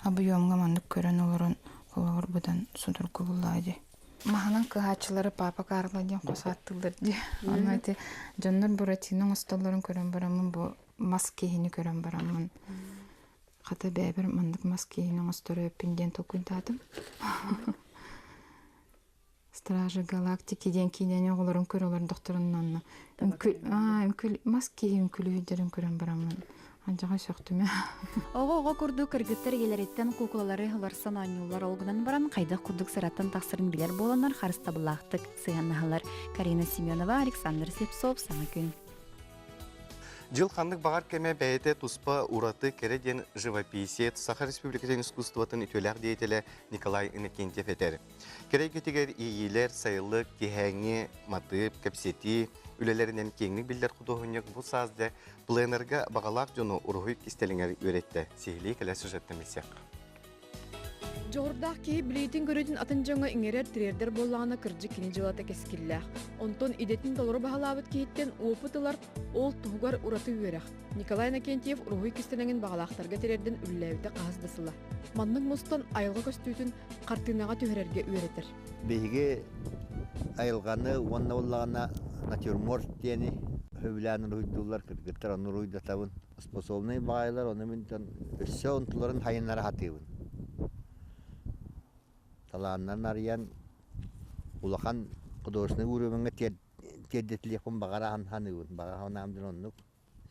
Speaker 10: Объемҥа маннык көрөн олорон холобур быдан судургу буллаа дии. Маһынан кыһааччылары Папа Карло диэн хос ааттыыллар дии. Онно ити дьоннор Буратино оҥостоллорун көрөн бараммын бу мас киһини көрөн бараммын хата бэйэбэр маннык мас киһини оҥосторо эппин диэн толкуйдаатым. Стражи Галактики диэн киинэни оҕолорун көрө олордохторуна онно үҥкүл, үҥкүл, мас киһи үҥкүлүүрдэрин көрөн бараммын Алдьархай сөхтүмэ.
Speaker 9: Оҕо-оҕо курдук кыргыттар ийэлэриттэн куукулалары уларсан оонньууллар ол гынан баран хайдах курдук сыраттан тахсарын билэр буоланнар харыстабыллаахтык сыһыаннаһаллар. Карина Семенова, Александр Слепцов, Саҥа күн.
Speaker 1: Дьыл ханнык баҕар кэмэ бэйэтэ туспа ураты кэрэ диэн живописец, Саха Республикатын искусствотын үтүөлээх деятелэ Николай Иннокентьев этэр. Кэрэ эйгэтигэр иэйиилэр, сайылык, киэһээҥҥи матыып, кэпсэтии үлэлэринэн киэҥник биллэр худуоһунньук бу саас дьэ пленэргэ баҕалаах дьону уруһуй кистэлэҥэр үөрэттэ. Сиһилии кэлэр сюжеттан билсиэххэ.
Speaker 11: Дьоҕурдаах киһи билиитин-көрүүтүн атын дьоҥҥо иҥэрэр, тириэрдэр буоллаҕына, кырдьык кини дьыалата кэскиллээх. Онтон идэтин толору баһылаабыт киһиттэн уопут ылар, ол туһугар ураты үөрэх. Николай Иннокентьев уруһуй кистэлэҥин баҕалаахтарга тириэрдэн үлэлээбитэ хаһыс да сыла. Маннык мустан айылҕа көстүүтүн хартыынаҕа түһэрэргэ үөрэтэр.
Speaker 12: Биһиги айылҕаны уонна буоллаҕына натюрморт диэни сөбүлээн уруһуйдууллар, кыргыттар ону уруһуйдатабын. Способнай баҕайылар, ону мин өссө онтуларын хайыннара сатыыбын. Талааннарын арыйан улахан художественнай уровеҥҥа тиэрдэтилиэхпин баҕара саныыбын. Баҕа санаам дьон оннук.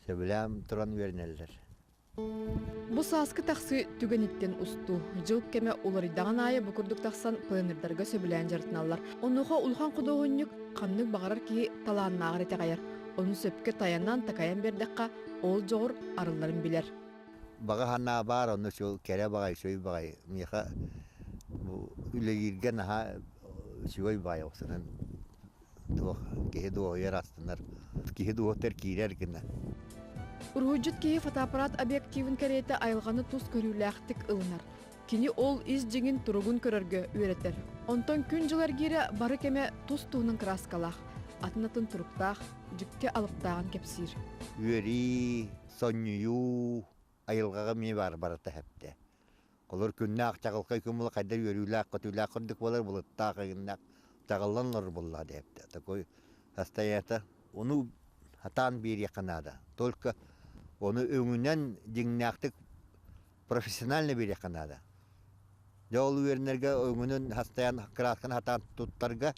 Speaker 12: Сөбүлээн туран үөрэнэллэр.
Speaker 11: Бу сааскы тахсыы түгэниттэн устуу. Дьыл кэмэ уларыйдаҕын аайы бу курдук тахсан пленэрдарга сөбүлээн дьарыктаналлар. Онуоха улахан худуоһунньук ханнык баҕарар киһи талааннааҕар итэҕэйэр. Ону сөпкө тайанан, такайан биэрдэххэ, ол дьоҕур арылларын билэр.
Speaker 12: Баҕа санаа баар, онно кэрэ баҕайы, үчүгэй баҕайы. Миэхэ бу үлэлииргэ наһаа үчүгэй баҕайы охсунан туох киһи дуоһуйар астынар киһи дуоһутар киирэр гына
Speaker 11: Уруһуйдьут киһи фотоаппарат объективын кэриэтэ айылҕаны тус көрүүлээхтик ылынар. Кини ол ис дьиҥин туругун көрөргө үөрэтэр. Онтон күн-дьыл эргиирэ бары кэмэ тус-туһунан кырааскалаах, атын-атын туруктаах, дьикти алыптааҕын кэпсиир.
Speaker 12: Үөрүү, сонньуйуу айылҕаҕа эмиэ баар барыта хэптэ. Олор күннээх чаҕылхай күн була хайда үөрүүлээх-көтүүлээх курдук буолар, былыттаах ыгыннаах чаҕыллан олорор буоллаҕа диэбитэ. Такой состояние ону сатаан биэриэххэ наада. Только ону өҥүнэн дьиҥнээхтик профессионально биэриэххэ наада. Дьэ ол үөрэнэргэ өҥүнэн хастайан кыраасканы сатаан туттарга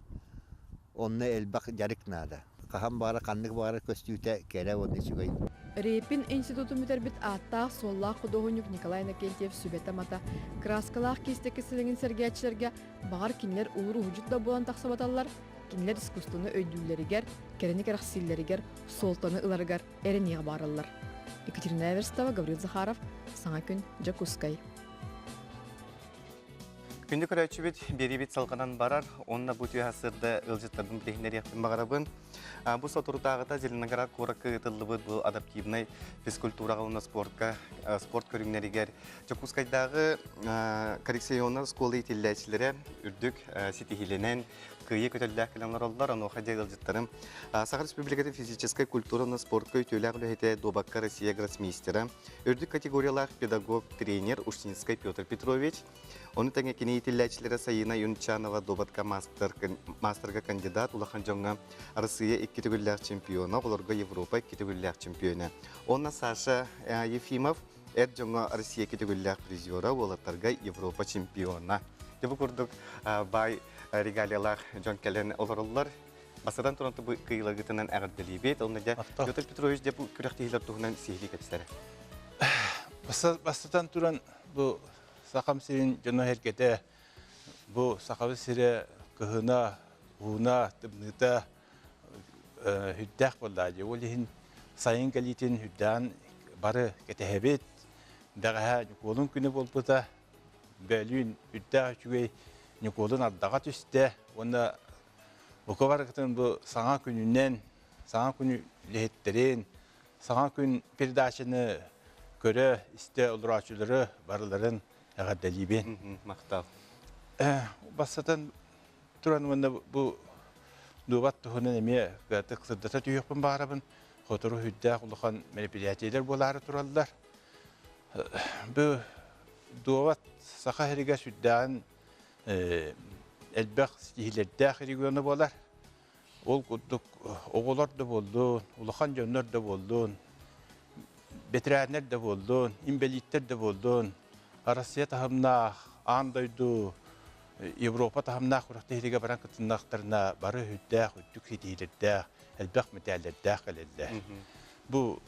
Speaker 12: онно элбэх дьарык наада. Хаһан баҕарар ханнык баҕарар көстүүтэ кэрэ уонна үчүгэй.
Speaker 11: Репин институтун бүтэрбит ааттаах-суоллаах худуоһунньук Николай Иннокентьев сүбэтэ-амата кырааскалаах киистэки силиҥин сэргээччилэргэ баҕар кинилэр улуур уһудьут да буолан тахсыбаталлар, кинилэр искусствоны өйдүүллэригэр, кэрэни кэрэхсииллэригэр суолтаны ыларыгар эрэниэҕи баҕараллар. Екатерина Эверстова, Гаврил Захаров, Саҥа күн, Дьокуускай.
Speaker 1: Күндү көрөөччүбүт, биэриибит салҕанан барар. Онно бу түһэ сырда ыалдьыттарбын билиһиннэриэхпин баҕарабын. Бу соторутааҕыта Зеленоград куоракка ыытыллыбыт бу адаптивнай физкультураҕа уонна спортка, спорт көрүҥнэригэр Дьокуускайдааҕы коррекционнай оскуола иитиллээччилэрэ үрдүк ситиһиилэнэн, кыайыы көтөллөөх кэлэн олороллор. Онуоха дьэ ыалдьыттарым Саха Республикатын физическэй культура уонна спортка үтүөлээх үлэһитэ, дуобакка Россия гроссмейстера, үрдүк категориялаах педагог, тренер Ушницкай Петр Петрович, ону тэҥэ кини иитиллээччилэрэ Сайына Юнчанова дуобатка мастер, мастерга кандидат, улахан дьоҥҥо Россия икки төгүллээх чемпиона, оҕолорго Европа икки төгүллээх чемпиона. Уонна Саша Ефимов эр дьоҥҥо Россия икки төгүллээх призера, уолаттарга Европа чемпиона. Дьэ бу курдук баай регалиялаах дьон кэлэн олороллор. Бастатан туран бу кыайыыларгытынан эҕэрдэлиибит. Онно дьэ Петр Петрович дьэ бу күрэхтэһиилэр туһунан сиһилии кэпсэрэ.
Speaker 13: Бастатан туран бу Сахам сирин дьоно-сэргэтэ бу Сахабыт сирэ кыһына, ууна, тымныыта үрдээх буолла дии. Ол иһин сайын кэлиитин үрдээн бары кэтэһэбит. Бэҕэһээ Ньукуолун күнэ буолбута. Бөлүүн үрдээх үчүгэй Ньукуолун ардаҕа түстэ уонна бука барытын бу саҥа күнүнэн, саҥа күн үлэһиттэрин, саҥа күн передачаны көрө, истэ олорооччулары барыларын эҕэрдэлиибин.
Speaker 1: Махтал.
Speaker 13: Бастатан туран уонна бу дуобат туһунан эмиэ кыратык сырдата түһүөхпүн баҕарабын. Сотору үрдээх улахан мероприятиелэр буолаары тураллар. Бу дуобат Саха сиригэр сүрдээҕин элбэх ситиһиилэрдээх региона буолар. Ол курдук оҕолор да буоллун, улахан дьоннор да буоллун, бэтэрээннэр да буоллун, инбэлииттэр да буоллун, Арассыйа таһымнаах, аан дойду, Европа таһымнаах күрэхтэһиигэ баран кытыннахтарына бары үрдээх, үрдүк ситиһиилэрдээх, элбэх мэтээллэрдээх кэлэллэр. Бу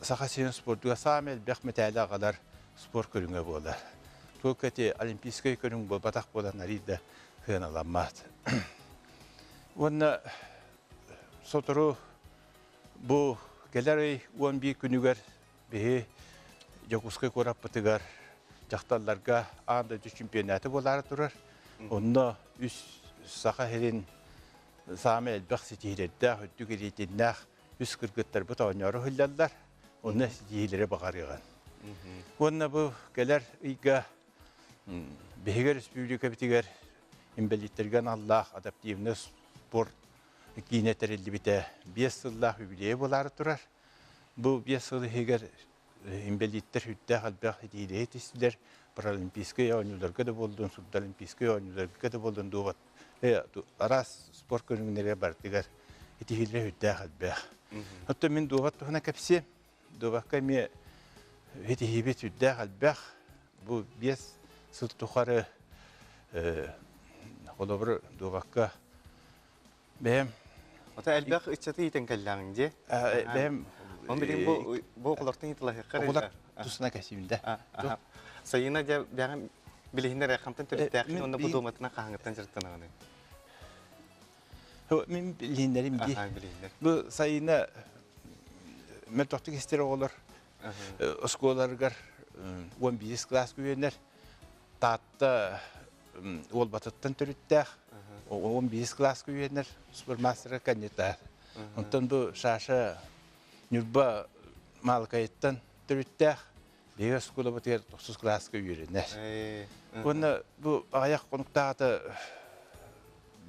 Speaker 13: Саха сирин спордугар саамай элбэх мэтээли аҕалар спорт көрүҥэ буолар. Только эти олимпийскай көрүҥ буолбатах буолан арыый да сыаналаммат. Уонна сотору бу кэлэр ый 11 күнүгэр биһи Дьокуускай куораппытыгар дьахталларга аан дойду чемпионата буолаары турар. Онно үс Саха сирин саамай элбэх ситиһиилэрдээх, үрдүк рейтиннээх үс кыргыттарбыт оонньоору сылдьаллар. Онно ситиһиилэри баҕарыаҕын. Уонна бу кэлэр ыйга биһиги республикабытыгар инбэлииттэргэ аналлаах адаптивный спорт киинэ тэриллибитэ 5 сыллаах юбилейа буолаары турар. Бу 5 сыл иһигэр инбэлииттэр сүрдээх элбэх ситиһиилэри тистилэр. Паралимпийскай оонньууларга да буоллун, сурдолимпийскай оонньууларга да буоллун дуобат араас спорт көрүҥнэригэр барытыгар итиһиилэрэ сүрдээх элбэх. Оттон мин дуобат туһунан кэпсиэм. Дуобакка эмиэ ситиһиибит сүрдээх элбэх. Бу 5 сыл тухары холобур дуобакка бэйэм
Speaker 1: Ата элбэх ыччаты иитэн кэллэҕиҥ дии.
Speaker 13: Бэйэм
Speaker 1: Он билигин бу бу оҕолортон ыйыталаһыахха
Speaker 13: Оҕолор тусуна кэсиим да.
Speaker 1: Сайына дьэ бэҕэм билиһиннэр хантан төрүттээххин уонна бу дуоматынан хаһаҥыттан дьарыктанаҕыный?
Speaker 13: Мин билиһиннэрим дии. Бу сайына мөлтөхтүк истэр оҕолор оскуолаларыгар 11 класс үөрэнэр. Таатта Уолбатыттан төрүттээх 11 класска үөрэнэр супермастерга кандидат. Онтон бу Саша Ньурба Маалыкайыттан төрүттээх биһиги оскуолабытыгар тохсус кылааска үөрэнэр. Уонна бу аҕыйах хонуктааҕыта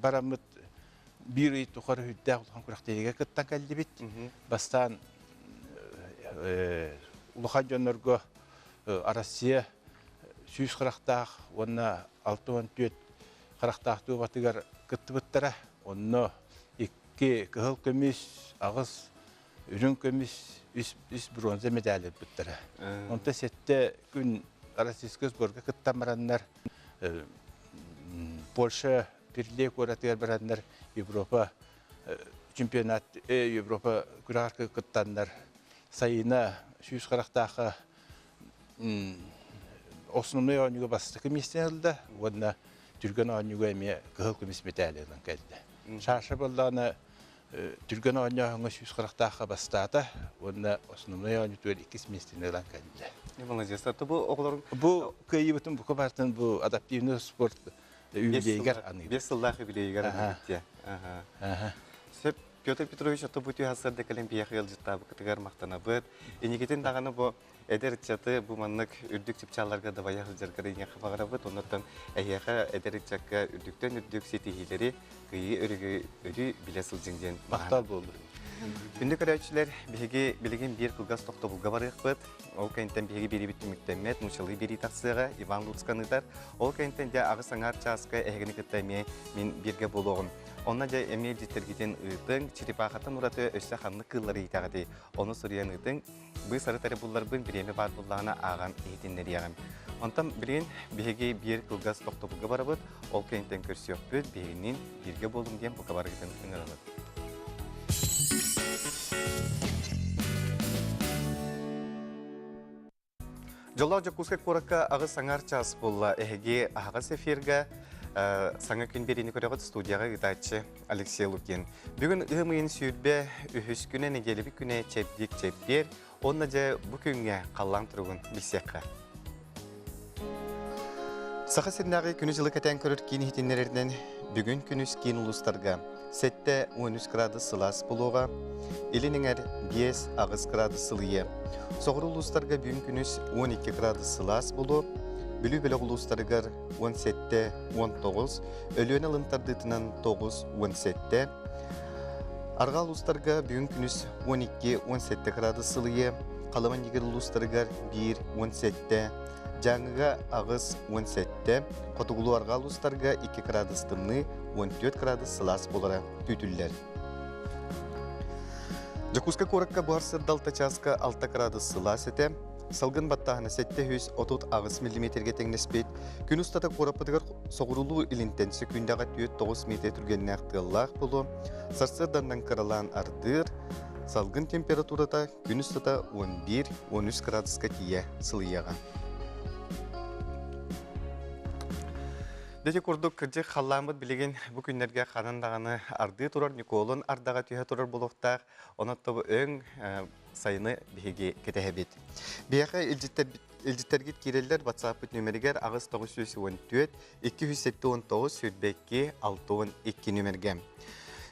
Speaker 13: бараммыт биир ый тухары үрдээх улахан күрэхтэһиигэ кыттан кэллибит. Бастаан улахан дьоннорго Россия 100 харахтаах уонна 64 харахтаах туобатыгар кыттыбыттара. Онно икки кыһыл көмүс, аҕыс үрүҥ көмүс, үс бронза медаль ылбыттара. Онто сэттэ күн Российскай сборга кыттан бараннар Польша Перле куоратыгар бараннар Европа чемпионат Европа күрэҕэр кыттаннар Сайына 100 харахтаахха основной оонньууга бастакы миэстэни ылла уонна түргэн оонньууга эмиэ кыһыл көмүс мэтээли ылан кэллэ. Саша буоллаҕына түргэн оонньооһуҥҥа 100 харахтаахха бастаата уонна основной оонньуутугар иккис миэстэни ылан кэллэ.
Speaker 1: Молодец. Бу оҕолорум
Speaker 13: Бу кыайыыбытын бука барытын бу адаптивный спорт юбилейгар аныыбыт.
Speaker 1: 5 сыллаах юбилейгар аныыбыт. Сөп Петр Петрович ото бу түһэ сырдык кэлэн биһиэхэ ыалдьыттаабыккытыгар махтанабыт. Инникитин даҕаны бу. Эдэр ыччаты бу маннык үрдүк чыпчаалларга дабайа сылдьаргар эйиэхэ баҕарабыт. Оннуттан эһиэхэ эдэр ыччакка үрдүктэн үрдүк ситиһиилэри, кыайыы өрүгү өрүү билэ сылдьыҥ диэн
Speaker 13: Махтал буоллун.
Speaker 1: Күндү көрөөччүлэр, биһиги билигин биир кылгас тохтобулга барыахпыт. Ол кэнниттэн биһиги биэриибит түмүктэммэт, нууччалыы биэрии тахсыаҕа, Иван Луцкан ыытар. Ол кэнниттэн дьэ аҕыс аҥаар чааска эһигини кытта эмиэ мин бииргэ буолуоҕум. Онно дьэ эмиэ илдьиттэргитин ыытыҥ, черепахаттан ураты өссө ханнык кыыллары иитэҕитий? Ону суруйан ыытыҥ. Быыс-арыт эрэ булларбын, бириэмэ баар буллаҕына ааҕан иһитиннэриэҕим. Онтон билигин биһиги биир кылгас тохтобулга барабыт, ол кэнниттэн көрсүөхпүт, биһигинниин бииргэ буолуҥ диэн бука барыгытын ыҥырабыт. Дьоллоох Дьокуускай куоракка аҕыс аҥаар чаас буолла. Эһиги аһаҕас эфиргэ саҥа күн биэриини көрөҕүт студияҕа ыытааччы Алексей Лукин. Бүгүн ыам ыйын 23 күнэ нэдиэлэбит күнэ чэбдик чэппиэр. Уонна дьэ бу күҥҥэ халлаан туругун билсиэххэ. Саха сиринээҕи күнү-дьылы кэтээн көрөр киин иһитиннэрэринэн бүгүн күнүс киин улуустарга 73 градус сылаас буолуоҕа, илин эҥэр 5-8 градус сылыйыа. Соҕуруу улуустарга бүгүн күнүс 12 градус сылаас буолуо, Бүлүү бөлөх улуустарыгар 17-19, Өлүөнэ ылын тардыытынан 9-17, Арҕаа улуустарга бүгүн күнүс 12-17 градус сылыйыа, Халыма Ньигир улуустарыгар 1-17, Дьааҥыга 8-17, Хотугулуу-Арҕаа улуустарга 2 градус тымныы, 14 градус сылаас буолара күүтүллэр. Дьокуускай куоракка буһар сырдалта чааска 6 градус сылаас этэ. Салгын баттааһына 738 миллиметргэ тэҥнэспит. Күн устата куораппытыгар соҕуруулуу илинтэн сөкүүндэҕэ 4-9 метр түргэннээх тыаллаах буолуо. Сарсыарданнан кыралаан ардыыр. Салгын температурата күн устата 11-13 градуска тиийэ сылыйыаҕа. Дьэ курдук кырдьык халлааммыт билигин бу күннэргэ ханан даҕаны ардыы турар Ньукуолун ардаҕа түһэ турар буолуохтаах. Онон тобу өҥ сайыны биһиги кэтэһэбит. Биһиэхэ илдьиттэргит киирэллэр WhatsApp-пыт нүөмэригэр 8914 279 22 62 нүөмэргэ.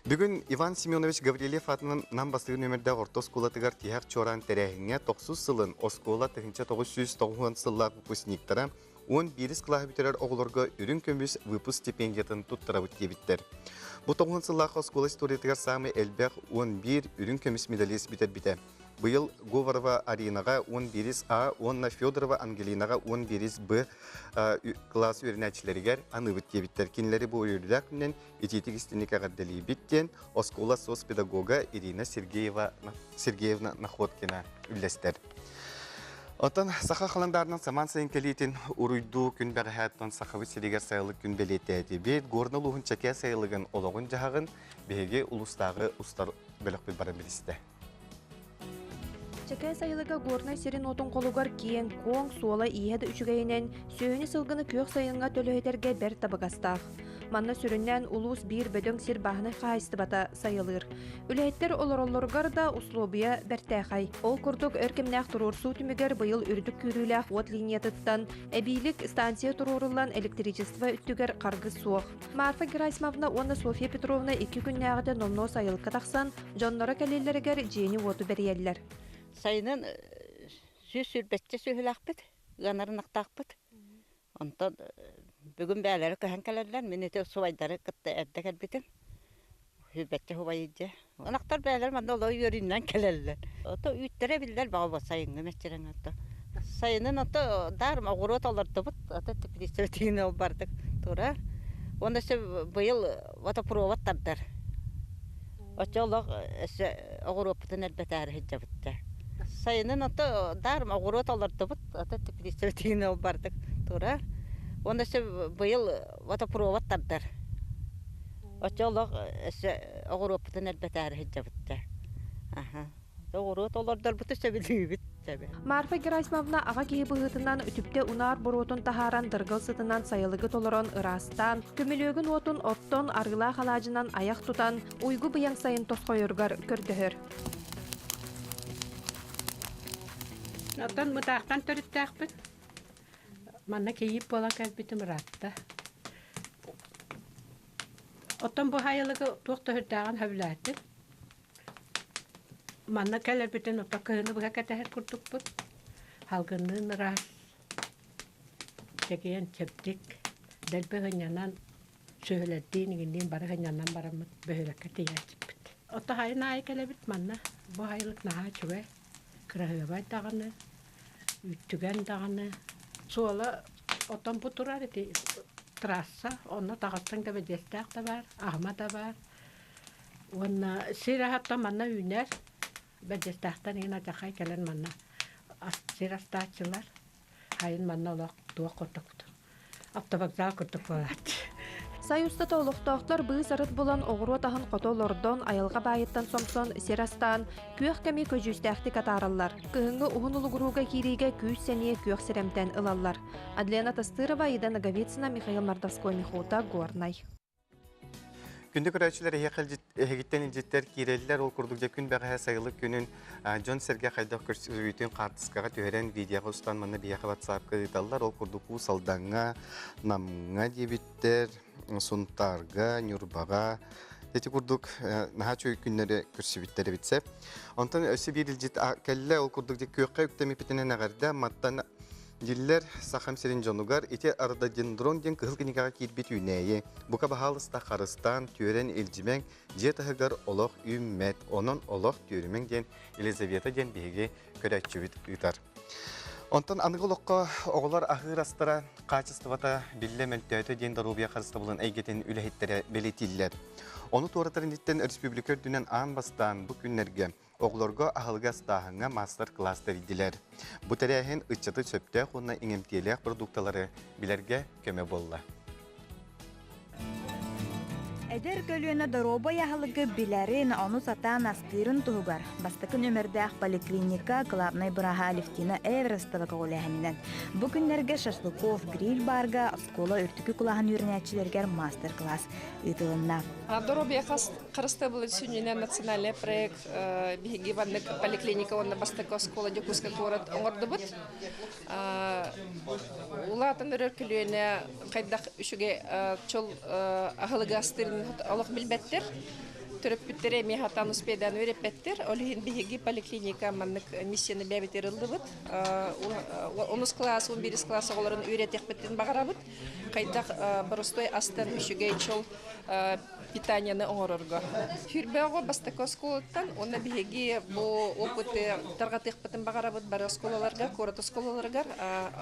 Speaker 1: Бүгүн Иван Семенович Гаврильев аатынан Нам бастакы нүөмэрдээх орто оскуолатыгар тиһэх чуораан тэрээһиҥҥэ тохсус сылын оскуола 1990 сыллаах выпускниктара 11 кылааһы бүтэрэр оҕолорго үрүҥ көмүс выпуск стипендиятын туттарабыт диэбиттэр. Бу тоҕуһун сыллаах оскуола историятыгар саамай элбэх 11 үрүҥ көмүс медалист бүтэрбитэ. Быйыл Говорова Аринаҕа 11 А уонна Федорова Ангелинаҕа 11 Б кылаас үөрэнээччилэригэр аныыбыт диэбиттэр. Кинилэри бу үөрүүлээх күнүнэн итиитик истиҥник эҕэрдэлиибит диэн оскуола соцпедагога Ирина Сергеева, Сергеевна Находкина үллэстэр. Оттон саха халандаарынан самаан сайын кэлиитин уруйдуу күн бэҕэһээттэн Сахабыт сиригэр сайылык күн бэлиэтээтибит. Горнай улууһун чэкээ сайылыгын олоҕун-дьаһаҕын биһиги улуустааҕы устар бөлөхпүт баран билистэ.
Speaker 5: Чэкээ сайылыга Горнай сирин-уотун холугар киэҥ-куоҥ, суола-ииһэ да үчүгэйинэн, сүөһүнү-сылгыны күөх сайыҥҥа төлөһүтэргэ бэрт табыгастаах. Манна сүрүннээн улуус биир бөдөҥ сир бааһынай хаһаайыстыбата сайылыыр. Үлэһиттэр олороллоругар да услуобуйа бэртээхэй. Ол курдук өр кэмнээх туруорсуу түмүгэр быйыл үрдүк күүрүүлээх уот линиятыттан эбиилик станция туруоруллан электричество өттүгэр харгыс суох. Марфа Герасимовна уонна Софья Петровна икки күннээҕитэ номнуо сайылыкка тахсан, дьонноро кэлиилэригэр дьиэни-уоту бэрийэллэр.
Speaker 6: Сайынын 120 сүөһүлээхпит, ыанар ынахтаахпыт. Онтон бүгүн бээлэри көһөн кэлэллэр. Мин ити субайдары кытта эрдэ кэлбитим. Сүүрбэччэ субай дьэ. Ынахтар бээлэр манна олох үөрүүнэн кэлэллэр. Ото үүттэрэ биллэр баҕа бу сайыҥҥы мэччирэҥ ото. Сайынын ото даар оҕуруот олордубут. Ото теплица ол бардык турар. Уонна өссө быйыл водопровод тардар. Оччо олох өссө оҕуруоппутун элбэтээри сылдьабыт дьэ. Сайынын ото даар оҕуруот олордубут. Ото теплица ол бардык турар. Уонна өссө быйыл водопровод тардар. Оччо олох өссө оҕуруоппутун элбэтээри сылдьабыт дьэ. Аха. Оҕуруот олордорбуту сөбүлүүбүт.
Speaker 5: Марфа Герасимовна аҕа киһи быһыытынан үтүктэ унаар буруотун таһааран дыргыл сытынан сайылыгы толорон ыраастаан, көмүлүөгүн уотун оттон арыылаах алаадьынан айах тутан, уйгу быйаҥ сайын тосхойоругар көрдөһөр.
Speaker 7: Оттон мытаахтан төрүттээхпит. Манна кийиит буолан кэлбитим ыраатта. Оттон бу хайылыгы туох да сүрдээҕин сөбүлээтим. Манна кэлэрбитин ото кыһыны быһа кэтэһэр курдукпут. Салгынныын ыраас, чэгиэн, чэбдик, дэлби һынньанан, сүөһүлэрдиин иҥинниин бары һынньанан бараммыт бөһүөлэккэ тиийээччиппит. Ото хайын аайы кэлэбит манна. Бу сайылык наһаа үчүгэй, кыраһыабай даҕаны, үүттүгэн даҕаны. Суола отон бу турар ити трасса, онно таҕыстыҥ да бэдьиэстээх да баар, аһыма да баар. Уонна сир аһаттан манна үүнэр. Бэрдьэстээхтэн иһин алдьархай кэлэн манна сир астааччылар. Хайын манна олох туох курдук автовокзал курдук буолааччы.
Speaker 5: Сай устата олохтоохтор быыс-арыт булан оҕуруот аһын хото олордон, айылҕа баайыттан сомсон, сир астаан, күөх кэми көдьүүстээхтик атаараллар. Кыһыҥҥы уһун улугурууга киириигэ күүс-сэниэ күөх сирэмтэн ылаллар. Адлена Тастырова, Ида Ноговицына, Михаил Мордовской, Михута, Горнай.
Speaker 1: Күндү көрөөччүлэр эһиэхэ эһигиттэн илдьиттэр киирэллэр. Ол курдук дьэ күн бэҕэһээ сайылык күнүн дьон-сэргэ хайдах көрсүбүтүн хаартыскаҕа түһэрэн видеоҕа устан манна биһиэхэ ватсапка ыыталлар. Ол курдук Уус Алдаҥҥа, Намҥа диэбиттэр, Сунтаарга, Ньурбаҕа ити курдук наһаа үчүгэй күннэри көрсүбүттэр эбит сөп. Онтон өссө биир илдьит кэллэ. Ол курдук дьэ күөххэ үктэммиппитинэн эҕэрдэ Маттан Диллэр Сахам сирин дьонугар ити рододендрон диэн кыһыл кинигэҕэ киирбит үүнээйи. Бука баһаалыста харыстаан, түөрэн илдьимэҥ, дьиэ таһыгар олох үүммэт, онон олох түөрүмэҥ диэн Елизавета диэн биһиги көрөөччүбүт ыытар. Онтон аныгы олоххо оҕолор аһыыр астара хаачыстыбата биллэ мөлтөөтө диэн доруобуйа харыстабылын эйгэтин үлэһиттэрэ бэлиэтииллэр. Ону туоратар инниттэн өрөспүүбүлүкэ үрдүнэн аан бастаан бу күннэргэ Оҕолорго аһылыгы астааһыҥҥа маастар-кылаас тэрийдилэр. Бу тэрээһин ыччаты сөптөөх уонна иҥэмтиэлээх продукталары билэргэ көмө буолла.
Speaker 9: Эдэр көлүөнэ доруобай аһылыгы билэрин, ону сатаан астыырын туһугар бастакы нүөмэрдээх поликлиника главнай бырааһа Алевтина Эверестова көҕүлээһининэн бу күннэргэ Шашлыков гриль-барга оскуола үрдүкү кылааһын үөрэнээччилэригэр маастар-кылаас ыытылынна.
Speaker 14: Доруобуйа Харыстабылын сүнньүнэн национальный проект биһиги маннык поликлиника уонна бастакы оскуола Дьокуускай куорат оҥордубут. Улаатан өрөр көлүөнэ хайдах үчүгэй чол аһылыгы астыырын олох билбэттэр. Төрөппүттэрэ эмиэ хатаан успейдаан үөрэппэттэр. Ол иһин биһиги поликлиника маннык миссияны бэйэбит ыллыбыт. Онус кылаас, 11 кылаас оҕолорун үөрэтиэхпитин баҕарабыт. Хайдах боростуой астан үчүгэй чол питанияны оҥорорго. Сүүрбэ оҕо бастакы оскуолаттан уонна биһиги бу опыты тарҕатыахпытын баҕарабыт бары оскуолаларга, куорат оскуолаларыгар,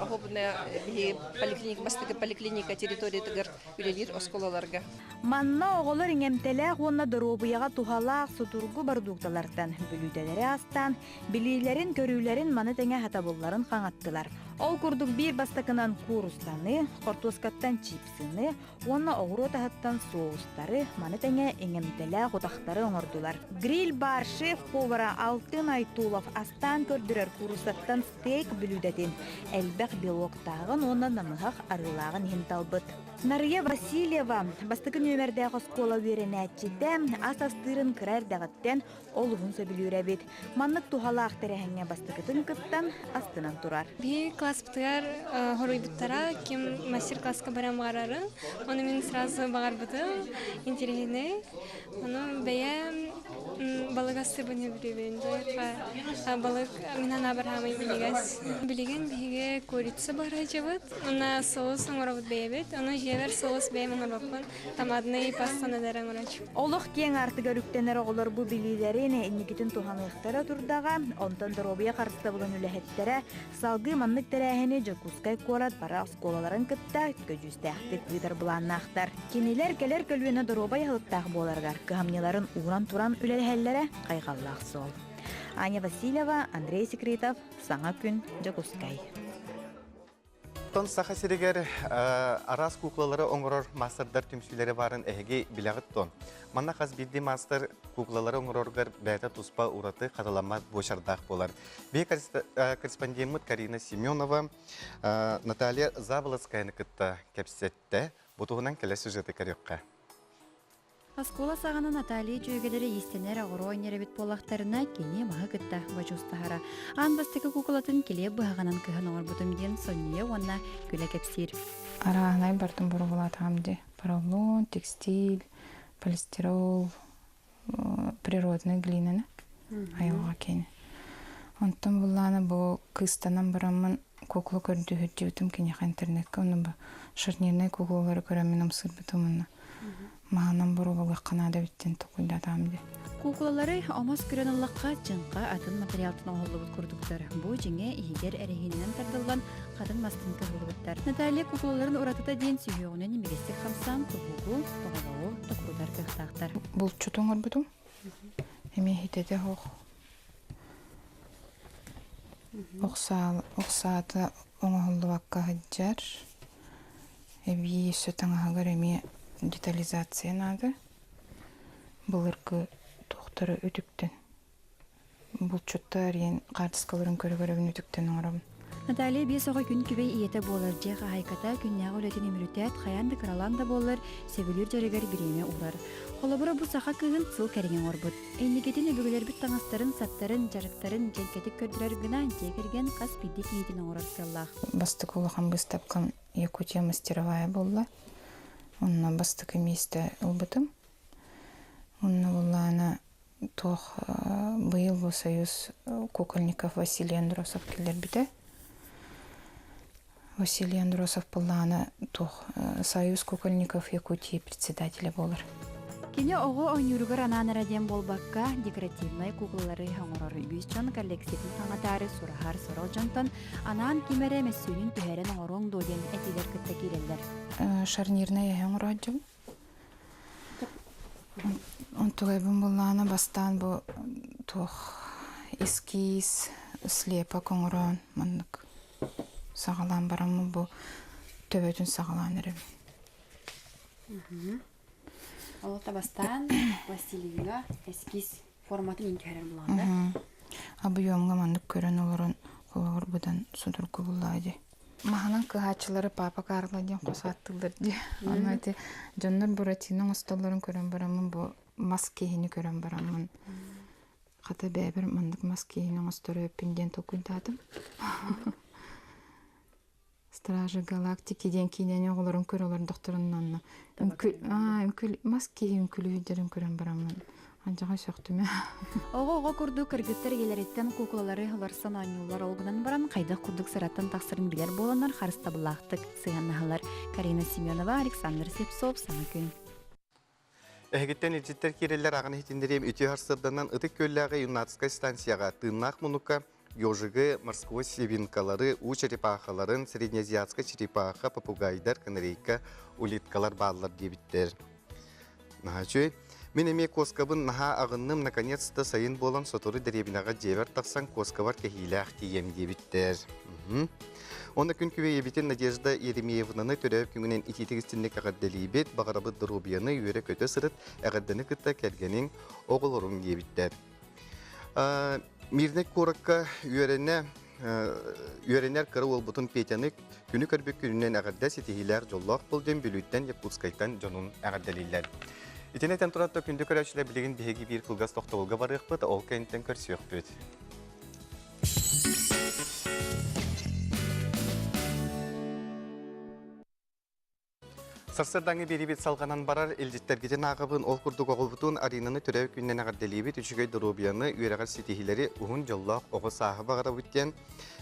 Speaker 14: оһобуна биһиги поликлиника, бастакы поликлиника территориятыгар үлэлиир оскуолаларга.
Speaker 9: Манна оҕолор иҥэмтэлээх уонна доруобуйаҕа туһалаах судургу бородуукталартан бүлүүдэлэри астаан, билиилэрин-көрүүлэрин маны тэҥэ сатабылларын хаҥаттылар. Ол курдук биир бастакынан куурустаны, хортуоскаттан чипсыны, уонна оҕуруот аһыттан соустары, маны тэҥэ иҥэмтэлээх утахтары оҥордулар. Гриль-бар шеф-повара Алтын Айтулов астаан көрдөрөр кууруссаттан стейк бүлүүдэтин элбэх белоктааҕын уонна намыһах арыылааҕын иһин талбыт. Нарыйа Васильева бастакы нүөмэрдээх оскуола үөрэнээччитэ ас астыырын кыра эрдэҕиттэн олуһун сөбүлүүр эбит. Маннык туһалаах тэрээһиҥҥэ бастакытын кыттан астынан турар.
Speaker 15: Биһиги класспытыгар хоруйбуттара ким мастер-класска баран баҕарарын, ону мин сразу баҕарбытым, интэриэһинэй. Ону бэйэм балык астыыбын сөбүлүүбүн. Балык мин анаабар хаамай минньигэс. Билигин биһиги курица баһыраачыбыт, уонна соус оҥоробут бэйэбит. Ону дьиэбэр соус бэйэм оҥорбоппун. Томатный пастаны эрэ оҥороччу.
Speaker 9: Олох киэҥ аартыгар үктэнэр оҕолор бу билиилэрин инникитин туһаныахтара турдаҕа, онтон доруобуйа харыстабылын үлэһиттэрэ салгыы маннык тэрээһини Дьокуускай куорат бары оскуолаларын кытта көдьүүстээхтик ыытар былааннаахтар. Кинилэр кэлэр көлүөнэ доруобай аһылыктаах буоларыгар кыһамньыларын ууран туран үлэлэһэллэрэ хайҕаллаах суол. Аня Васильева, Андрей Секретов, Саҥа күн, Дьокуускай.
Speaker 1: Оттон Саха сиригэр араас куклалары оҥорор маастардар түмсүүлэрэ баарын эһиги билэҕит дуо? Манна хас биирдии маастар куклалары оҥороргор бэйэтэ туспа ураты хатыламмат буочардаах буолар. Биһи корреспондеммыт Карина Семенова Наталья Заболоцкаяны кытта кэпсэттэ. Бу туһунан кэлэр сюжеты көрүөххэ.
Speaker 9: Оскуола саҕана Наталья дьүөгэлэрэ иистэнэр оҕуруо анньар эбит буоллахтарына, кини маһы кытта бодьуустаһара. Аан бастакы куукулатын килиэп быһаҕынан кыһан оҥорбутум диэн сонньуйа уонна күлэ кэпсиир.
Speaker 10: Арааһынай бартын боруобалаатаҕым дии. Поролон, текстиль, полистирол, природный глинаны айылҕа киэнэ. Онтон буллаана бу кыыстанан бараммын кукла көрдүүһүрдүбүтүм киниэхэ интернетка онно бу шарнирнай куклалары көрөммүн ымсыырбытым уонна маһынан боруобалыахха наада эбит диэн толкуйдаатаҕым дии.
Speaker 9: Куукулалары омос көрөн ыллахха, чыҥха атын материалтан оҥоһуллубут курдуктар. Бу дьиҥэ иһигэр эрэһиинэнэн тардыллан, хатын мастан кыһыллыбыттар. Наталья куукулаларын уратыта диэн сүһүөҕүнэн имигэстик хамсаан куһугу, тоҕолоҕу токурутар кыахтаахтар.
Speaker 10: Булчут оҥорбутум. Эмиэ хитэтэ оһох. Ох саата оҥоһуллубакка сылдьар. Эбии өссө таҥаһыгар эмиэ детализация наада. Былыргы туохтары үтүктэн булчуттар иэн хаартыскаларын көрө-көрөбүн үтүктэн оҥоробун.
Speaker 9: Наталья биэс оҕо күн күбэй ийэтэ буолар дьиэ хаһаайката күннээҕи үлэтин үмүрүтээт, хайаан да кыралаан да буоллар, сөбүлүүр дьарыгар бириэмэ уурар. Холобура, бу саха кыыһын сыл кэриҥэ оҥорбут. Инникитин өбүгэлэрбит таҥастарын, саптарын, дьарыктарын дьэҥкэтик көрдөрөр гына дьиэ кэргэн хас биирдии киһитин оҥорор сыаллаах.
Speaker 10: Бастакы улахан быыстапкам Якутия мастеровая буолла. Онно бастакы миэстэ ылбытым. Онно буллаана туох быйыл бу союз кукольников Василий Андросов киллэрбитэ. Василий Андросов буллаана туох союз кукольников Якутии председателя буолар.
Speaker 9: Кини оҕо оонньууругар анаан эрэ диэн буолбакка, декоративнай куклалары оҥорор. Үгүс дьон коллекциятын хаҥатаары сураһар сорох дьонтон анаан ким эрэ мөссүөнүн түһэрэн оҥоруоҥ дуо диэн этиилэр кытта киирэллэр.
Speaker 10: Шарнирнай эһэ оҥорооччум. Онтугайбын буллаҕына бастаан бу туох эскиз, слепок оҥорон маннык саҕалаан бараммын бу төбөтүн саҕалаан эрэбин.
Speaker 16: Ол бастаан пластилиҥҥа эскиз форматын иин түһэрэр булаҕын да?
Speaker 10: Объемҥа маннык көрөн олорон холобур быдан судургу буллаа дии. Маһынан кыһааччылары Папа Карло диэн хос ааттыыллар дии. Онно ити дьоннор Буратино оҥостоллорун көрөн бараммын бу мас киһини көрөн бараммын хата бэйэбэр маннык мас киһини оҥосторо эппин диэн толкуйдаатым. Стражи галактики диэн киинэни оҕолорун көрө олордохторуна онно үҥкүл үҥкүл мас киһи үҥкүлүүрдэрин көрөн бараммын Алдьархай сөхтүмэ.
Speaker 9: Оҕо-оҕо курдук кыргыттар ийэлэриттэн куукулалары уларсан оонньууллар ол гынан баран хайдах курдук сыраттан тахсарын билэр буоланнар харыстабыллаахтык сыһыаннаһаллар. Карина Семенова, Александр Слепцов, Саҥа күн.
Speaker 1: Эһигиттэн илдьиттэр киирэллэр аҕын иһитиннэриэм үтүө сарсыарданан Ытык Күөллээҕи юннатскай станцияҕа тыыннаах муннукка ежигы, морской свинкалары, уу черепахаларын, среднеазиатскай черепаха, попугайдар, канарейка, улиткалар бааллар диэбиттэр. Наһаа үчүгэй. Мин эмиэ куоскабын наһаа аҕынным, наконец-то сайын буолан сотору дэриэбинэҕэ дьиэбэр тахсан куоскабар кэһиилээх тиийэм диэбиттэр. Онно күн күбэйэбитин Надежда Еремеевнаны төрөөбүт күҥүнэн итиитик истинник эҕэрдэлиибит, баҕарабыт доруобуйаны үөрэ-көтө сырыт, эҕэрдэни кытта кэргэниҥ, оҕолоруҥ диэбиттэр. Мирнэй куоракка үөрэнэ үөрэнэр кыра уолбутун Петяны күнү көрбүт күнүнэн эҕэрдэ ситиһиилээх дьоллоох буол диэн Бүлүүттэн Якутскайтан дьонун эҕэрдэлииллэр. Итини этэн туран күндү көрөөччүлэр билигин биһиги биир кылгас тохтобулга барыахпыт, ол кэнниттэн көрсүөхпүт. Сарсыардааҥҥы биэриибит салҕанан барар, илдьиттэргитин ааҕабын, ол курдук оҕобутун Аринаны төрөөбүт күнүнэн эҕэрдэлиибит, үчүгэй доруобуйаны, үөрэҕэр ситиһиилэри, уһун дьоллоох оҕо сааһы баҕарабыт диэн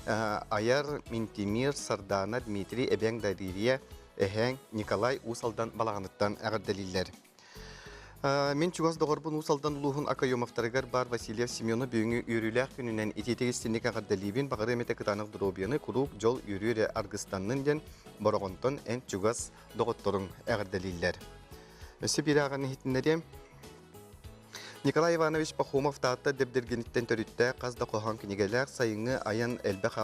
Speaker 1: Айар, Минтимир, Сардаана, Дмитрий, эбэҥ Дария, эһээҥ Николай Уус Алдан балаҕаныттан эҕэрдэлииллэр. Мин чугас доҕорбун Уус Алдан улууһун Акаемовтарыгар баар Васильев Семену бүгүҥҥү үөрүүлээх күнүнэн итиитик истинник эҕэрдэлиибин, баҕарыам этэ кытаанах доруобуйаны, куруук дьол үөрүү эрэ аргыстаннын диэн Бороҕонтон эн чугас доҕотторуҥ эҕэрдэлииллэр. Өссө биир ааҕан иһитиннэриэм. Николай Иванович Пахомов Таатта Дэбдиргиниттэн төрүттээх хас да хоһоон кинигэлээх сайыҥҥы айан элбэх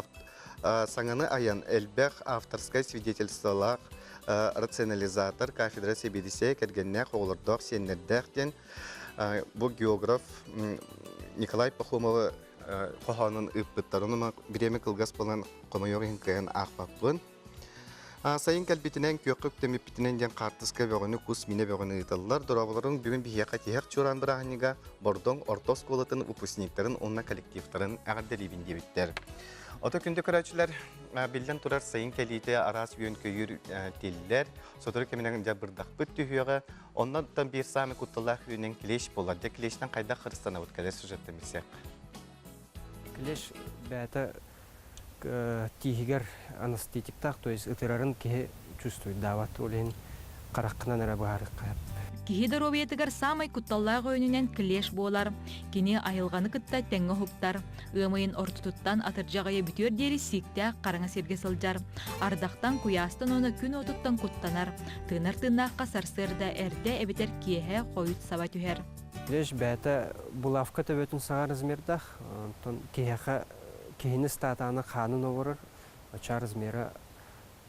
Speaker 1: саҥаны айан элбэх авторскай свидетельстволаах рационализатор кафедра сэбиэдиссэйэ кэргэннээх оҕолордоох сиэннэрдээх диэн бу географ Николай Пахомовы хоһоонун ыыппыттар. Ону бириэмэ кылгас буолан хомойуох иһин кыайан аахпаппын. Сайын кэлбитинэн, күөххэ үктэммиппитинэн диэн хаартыска бөҕөнү, кус минэ бөҕөнү ыыталлар. Дорооболорун бүгүн биһиэхэ тиһэх чуораан бырааһынньыга Бордоҥ орто оскуолатын выпускниктарын уонна коллективтарын эҕэрдэлиибин диэбиттэр. Ото күндү көрөөччүлэр, биллэн турар сайын кэлиитэ араас үөн-көйүүр тиллэр, сотору кэминэн дьэ бырдахпыт түһүөҕэ. Оннуттан биир саамай кутталлаах үүнэн клещ буолар. Дьэ клещтэн хайдах харыстанабыт кэлэр сюжеттан билсиэх.
Speaker 3: Клещ бэйэтэ тииһигэр анестетиктаах, то есть ытырарын киһи чувствуйдаабат, ол иһин хараххынан эрэ быһаарыахха сөп.
Speaker 4: Киһи доруобуйатыгар саамай кутталлаах өөнүнэн клещ буолар. Кини айылҕаны кытта тэҥҥэ уһуктар. Ыам ыйын ортотуттан атырдьах ыйа бүтүөр диэри сииктээх хараҥа сиргэ сылдьар. Ардахтан, куйаастан уонна күн уотуттан куттанар. Тыынар тыыннаахха сарсыарда эрдэ эбэтэр киэһэ хойут саба түһэр.
Speaker 3: Клещ бэйэтэ булавка төбөтүн саҕа размердаах, онтон киһиэхэ киһини ыстаатаҕына хаанын оборор, оччо размера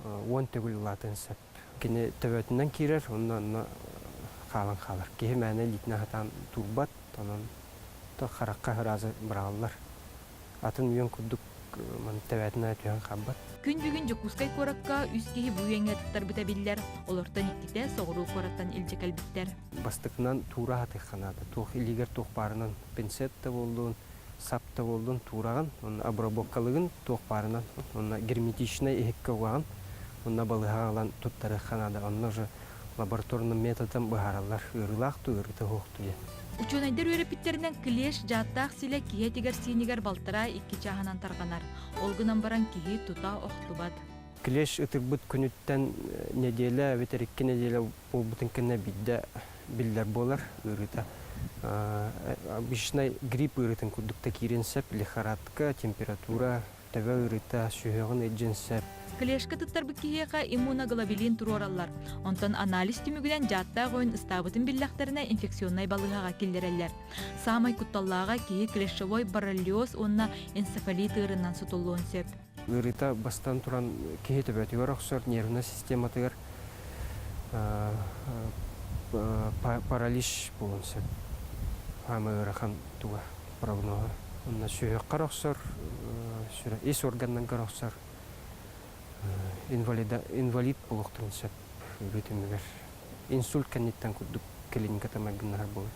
Speaker 3: 10 төгүл улаатыан сөп. Кини төбөтүнэн киирэр, онно онно хаалан хаалар. Киһи мээнэ илиитинэн сатаан туурбат, онон харахха ыраазы быраҕаллар. Атын үөн курдук маны төбөтүнэн түһэн хаалбат.
Speaker 4: Күн бүгүн Дьокуускай куоракка үс киһи бу үөҥҥэ туттарбыта биллэр. Олортон иккитэ соҕуруу куораттан илдьэ кэлбиттэр.
Speaker 3: Бастакынан туура сатыахха наада. Туох илиигэр туох баарынан пинцет да буоллун, сап да буоллун туураҕын, уонна обработкалыгын туох баарынан, уонна герметичнай иһиккэ угаҕын, уонна балыыһаҕа ылан туттарыахха наада. Онно уже лабораторным методом быһаараллар, ыарыылаах дуу, ыарыыта суох дуу диэн.
Speaker 4: Учуонайдар үөрэппиттэринэн клещ дьааттаах силэ киһи этигэр-сиинигэр балтараа икки чааһынан тарҕанар. Ол гынан баран киһи тута охтубат.
Speaker 3: Клещ ытырбыт күнүттэн нэдиэлэ эбэтэр икки нэдиэлэ буолбутун кэннэ биирдэ биллэр буолар ыарыыта. Обычнай грипп ыарыытын курдук да киириэн сөп, лихорадка, температура, төбө ыарыыта, сүһүөҕүн ыйдьыан сөп.
Speaker 4: Клещка туттарбыт киһиэхэ иммуноглобулин туруораллар. Онтон анализ түмүгүнэн дьааттаах ойун ыстаабытын биллэхтэринэ инфекционнай балыыһаҕа киллэрэллэр. Саамай кутталлааҕа киһи клещевой боррелиоз уонна энцефалит ыарыынан сутуллуон сөп.
Speaker 3: Ыарыыта бастан туран киһи төбөтүгэр охсор, нервнай систематыгар паралич буолуон сөп. Хаама ыарахан туга прогноһа. Онно сүһүөххэр охсор, ис органнаргар охсор, инвалид буолуохтарын сөп ыарыы түмүгэр. Инсульт кэнниттэн курдук клиниката майгыннаһар буолар.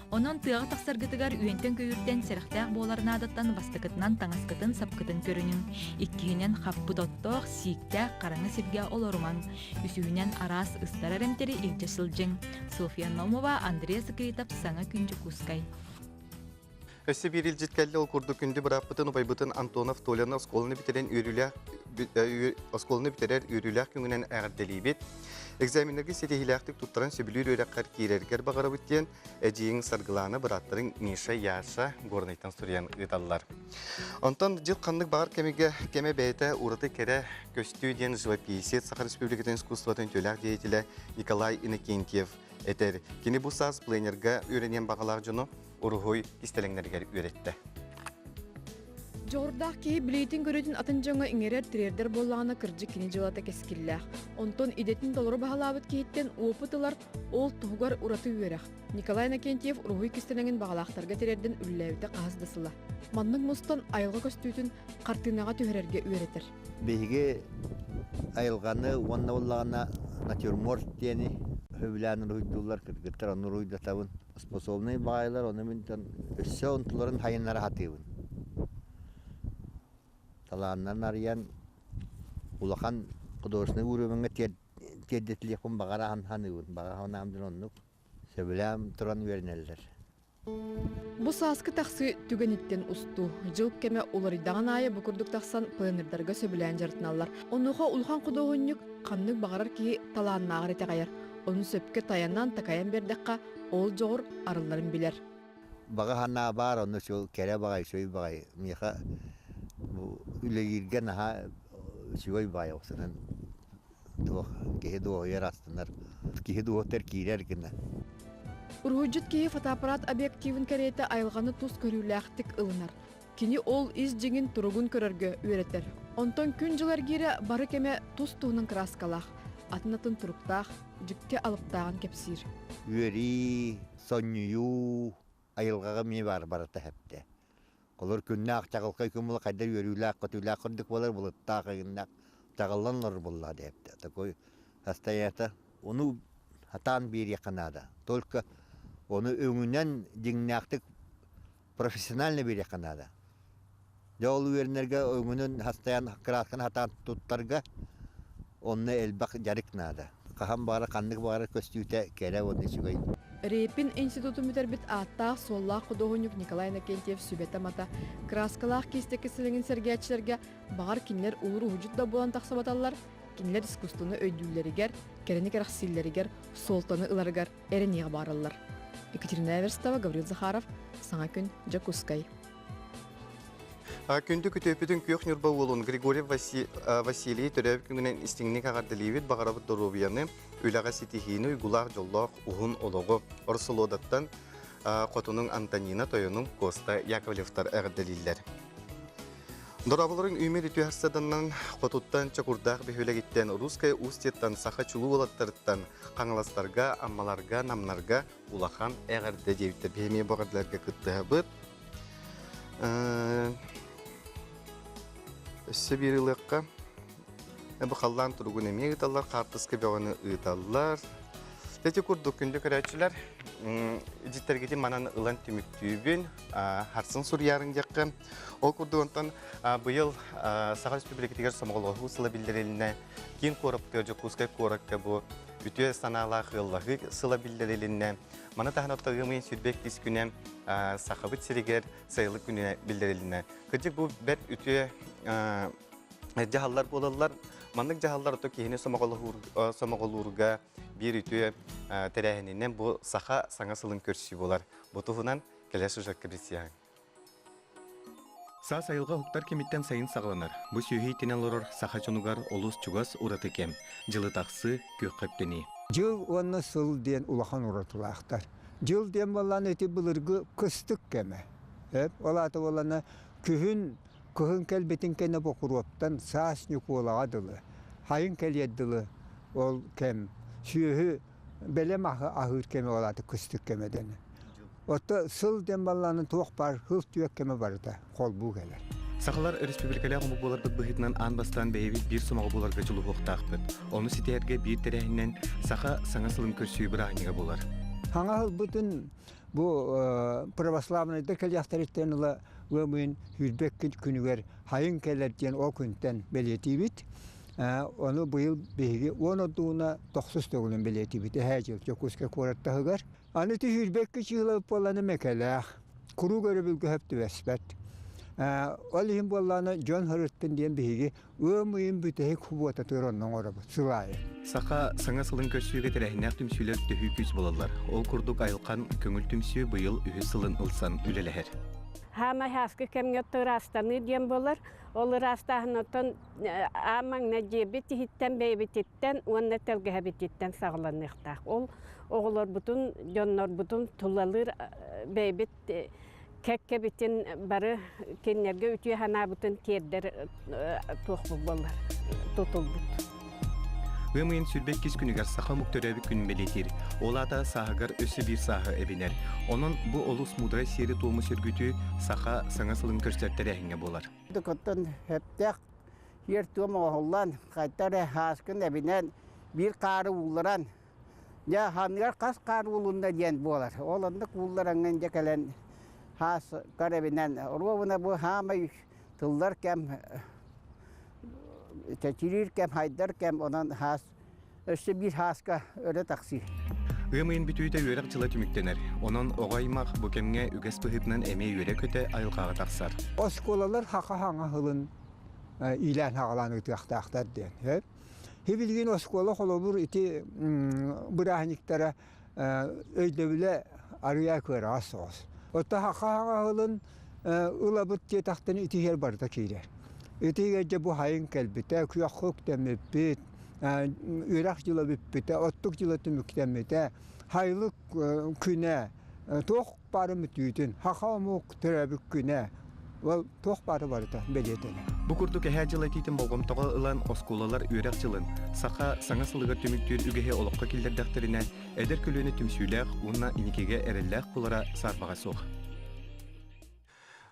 Speaker 4: Онон тыаҕа тахсаргытыгар үөнтэн-көйүүртэн сэрэхтээх буолар наадаттан бастакытынан таҥаскытын, сапкытын көрүнүҥ. Иккиһинэн хаппыт оттоох, сииктээх, хараҥа сиргэ олорумаҥ. Үсүһүнэн араас ыстарар эмтэри илдьэ сылдьыҥ. Софья Номова, Андрей Сакритов, Саҥа күн Дьокуускай.
Speaker 1: Өссө биир илдьит кэллэ, ол курдук күндү бырааппытын, убайбытын Антонов Толяны оскуоланы бүтэрэн үөрүүлээх оскуоланы бүтэрэр үөрүүлээх күҥүнэн эҕэрдэлиибит. Экзаменнарга ситиһиилээхтик туттаран сөбүлүүр үөрэххэр киирэргэр баҕарабыт диэн эдьиийиҥ Саргылаана, бырааттарыҥ Миша, Яша Горнайтан суруйан ыыталлар. Онтон дьыл ханнык баҕар кэмигэ кэмэ бэйэтэ ураты кэрэ көстүү диэн живописец Саха Республикатын искусствотын үтүөлээх деятелэ Николай Иннокентьев этэр. Кини бу саас пленерга үөрэниэн баҕалаах дьону уруһуй кистэлэҥнэригэр үөрэттэ.
Speaker 11: Дьоҕурдаах киһи билиитин-көрүүтүн атын дьоҥҥо иҥэрэр, тириэрдэр буоллаҕына, кырдьык кини дьыалата кэскиллээх. Онтон идэтин толору баһылаабыт киһиттэн уопут ылар, ол туһугар ураты үөрэх. Николай Иннокентьев уруһуй кистэлэҥин баҕалаахтарга тириэрдэн үлэлээбитэ хаһыс да сыла. Маннык мустан айылҕа көстүүтүн хартыынаҕа түһэрэргэ үөрэтэр.
Speaker 12: Биһиги айылҕаны уонна буоллаҕына натюрморт диэни сөбүлээн уруһуйдууллар, кыргыттар ону уруһуйдатабын. Способнай баҕайылар, ону мин өссө онтуларын хайыннара сатыыбын. Талааннарын арыйан улахан художественнай уровеҥҥа тиэрдэтилиэхпин баҕара саныыбын. Баҕа санаам дьон оннук. Сөбүлээн туран үөрэнэллэр.
Speaker 11: Бу сааскы тахсыы түгэниттэн устуу. Дьыл кэмэ уларыйдаҕын аайы бу курдук тахсан пленэрдарга сөбүлээн дьарыктаналлар. Онуоха улахан худуоһунньук ханнык баҕарар киһи талааннааҕар итэҕэйэр. Ону сөпкө тайанан, такайан биэрдэххэ, ол дьоҕур арылларын билэр.
Speaker 12: Баҕа санаа баар, онно кэрэ баҕайы, үчүгэй баҕайы. Миэхэ бу үлэлииргэ наһаа үчүгэй баҕайы охсунан туох киһи дуоһуйар астынар киһи дуоһутар киирэр гына.
Speaker 11: Уруһуйдьут киһи фотоаппарат объективын кэриэтэ айылҕаны тус көрүүлээхтик ылынар. Кини ол ис дьиҥин туругун көрөргө үөрэтэр. Онтон күн-дьыл эргиирэ бары кэмэ тус-туһунан кырааскалаах, атын-атын туруктаах, дьикти алыптааҕын кэпсиир.
Speaker 12: Үөрүү, сонньуйуу айылҕаҕа эмиэ баар барыта хэптэ. Олор күннээх чаҕылхай күн була хайдах үөрүүлээх-көтүүлээх курдук буолар, былыттаах ыйыннаах чаҕыллан олорор буоллаҕа диэбитэ. Такой состояние ону сатаан биэриэххэ наада. Только ону өҥүнэн дьиҥнээхтик профессионально биэриэххэ наада. Дьэ ол үөрэнэргэ өҥүнэн хастайан кыраасканы сатаан туттарга онно элбэх дьарык наада. Хаһан баҕарар ханнык баҕарар көстүүтэ кэрэ уонна үчүгэй.
Speaker 11: Репин институтун бүтэрбит ааттаах-суоллаах худуоһунньук Николай Иннокентьев сүбэтэ-амата кырааскалаах киистэки силиҥин сэргээччилэргэ баҕар кинилэр улуур уһудьут да буолан тахсыбаталлар, кинилэр искусствоны өйдүүллэригэр, кэрэни кэрэхсииллэригэр суолтаны ыларыгар эрэниэҕи баараллар. Екатерина Эверстова, Гаврил Захаров, Саҥа күн, Дьокуускай.
Speaker 1: Күндү күтүөппүтүн Күөх Ньурба уолун Григорий Василий төрөөбүт күнүнэн истиҥник эҕэрдэлиибит, баҕарабыт доруобуйаны, үлэҕэ ситиһиини, уйгулаах дьоллоох уһун олоҕу. Орсолуодаттан хотунуҥ Антонина, тойонуҥ Коста Яковлевтар эҕэрдэлииллэр. Дорооболорун үүммүт үтүө харсаданнан хотуттан Чокурдаах бөһүөлэгиттэн Русская Устьеттан саха чулуу уолаттарыттан Хаҥаластарга, Аммаларга, Намнарга улахан эҕэрдэ диэбиттэр. Биһи эмиэ бу эҕэрдэлэргэ кыттыһабыт. Өссө биир ылыахха. Бу халлаан туругун эмиэ ыыталлар, хаартыска бөҕөнү ыыталлар. Ити курдук күндү көрөөччүлэр, дьиттэргитин манан ылан түмүктүүбүн, харсын суруйаарыҥ диэххэ. Ол курдук онтон быйыл Саха Республикатыгар сомоҕолоһуу сыла биллэрилиннэ. Киин куораппытыгар Дьокуускай куоракка бу үтүө санаалаах ыаллаһыы сыла биллэрилиннэ. Маны таһынан ыам ыйын 22 күнэ Сахабыт сиригэр сайылык күнэ биллэрилиннэ. Кырдьык бу бэрт үтүө дьаһаллар буолаллар. Маннык дьаһаллар ото киһини сомоҕолуурга биир үтүө тэрээһининэн бу саха саҥа сылын көрсүү буолар. Бу туһунан кэлэр сюжекка билсиэҕиҥ.
Speaker 17: Саас айылҕа уһуктар кэмиттэн сайын саҕаланар. Бу сүөһү иитинэн олорор саха дьонугар олус чугас ураты кэм. Дьылы тахсыы, күөххэ үктэнии.
Speaker 18: Дьыл уонна сыл диэн улахан уратылаахтар. Дьыл диэн буоллаҕына ити былыргы кыстык кэмэ. Ол аата буоллаҕына күһүн Кыһын кэлбитин кэннэ Бокуруоптан саас Ньукуолаҕа дылы, сайын кэлиэр дылы ол кэм сүөһү бэлэм аһы аһыыр кэмэ ол аата кыстык кэмэ дэнэр. Оттон сыл диэн баллааны туох баар сыл түөрт кэмэ барыта холбуу кэлэр.
Speaker 17: Сахалар өрөспүүбүлүкэлээх омук буоларбыт быһыытынан аан бастаан бэйэбит биир сомоҕо буоларга дьулуһуохтаахпыт. Ону ситиһэргэ биир тэрээһининэн саха саҥа сылын көрсүү бырааһынньыга буолар.
Speaker 18: Саҥа сылбытын бу православнайдар кэлиэхтэриттэн ыла ыам ыйын 22 күнүгэр хайын кэлэр диэн ол күнтэн бэлиэтиибит. Ону быйыл биһиги уон ордугуна тохсус төгүлүн бэлиэтиибит эһээ дьыл Дьокуускай куорат таһыгар. Аны ити 22 чыыла буолланы мэкэлээх, куруук өрөбүлгэ сөп түбэспэт. Ол иһин буоллаҕына дьон сырыттын диэн биһиги Ыам ыйын бүтэһик субуотатыгар онно оҥоробут сыл аайы.
Speaker 17: Саха саҥа сылын көрсүүгэ тэрээһиннээх түмсүүлэр төһүү күүс буолаллар. Ол курдук Айылхан көҥүл түмсүү быйыл үһүс сылын ылсан үлэлэһэр.
Speaker 19: Хаамай һааскы кэмҥэ ыраастаныы диэн буолар. Ол ыраастааһынтан аан маҥнай дьиэбит иһиттэн бэйэбититтэн уонна тэлгэһэбититтэн саҕаланыахтаах. Ол оҕолорбутун, дьоннорбутун тулалыыр бэйэбит кэккэбитин бары кинилэргэ үтүө санаабытын тиэрдэр туох буолар тутулбут.
Speaker 17: Ыам ыйын 22 күнүгэр саха омук төрөөбүт күнүн бэлиэтиир. Ол аата сааһыгар өссө биир сааһы эбинэр. Онон бу олус муударай сиэри-туому сөргүтүү саха саҥа сылын көрсөр тэрээһиҥҥэ буолар.
Speaker 20: Оттон сөптөөх сиэр-туом оҥоһуллан, хайта эрэ һааскын эбинэн, биир хаары уулларан Дьэ, ханыгар хас хаар уулунна диэн буолар. Ол оннук ууллараҥҥын дьэ кэлэн хаас эбинэн оруобуна бу хаамай тыллар кэм чэчириир кэм, хайдар кэм, онон хаас өссө биир хааска өрө тахсыы.
Speaker 17: Ыам ыйын бүтүүтэ үөрэх дьыла түмүктэнэр. Онон оҕо аймах бу кэмҥэ үгэс быһыытынан эмиэ үөрэ-көтө айылҕаҕа тахсар.
Speaker 18: Оскуолалар хаха хаҥа сылын иилээн-саҕалаан ыытыахтаахтар диэн. Билигин оскуола холобур ити бырааһынньыктара өйдөбүлэ арыйа кыараҕас соҕус. Оттон саха хаҥаһылын ылабыт диэтэхтэринэ ити иһэр барыта киирэр. Ити иһигэр дьэ бу хайын кэлбитэ, күөххэ үктэммиппит, үөрэх дьыла бүппүтэ, оттук дьыла түмүктэммитэ, хайылык күнэ, туох баары мүтүүтүн, саха омук төрөөбүт күнэ, ол туох баары барыта бэлиэтэнэр.
Speaker 17: Бу курдук эһээ дьыл этиитин болҕомтоҕо ылан оскуолалар үөрэх дьылын, саха саҥа сылыгар түмүктүүр үгэһи олоххо киллэрдэхтэринэ, эдэр көлүөнэ түмсүүлээх уонна инникигэ эрэллээх буолара саарбаҕа суох.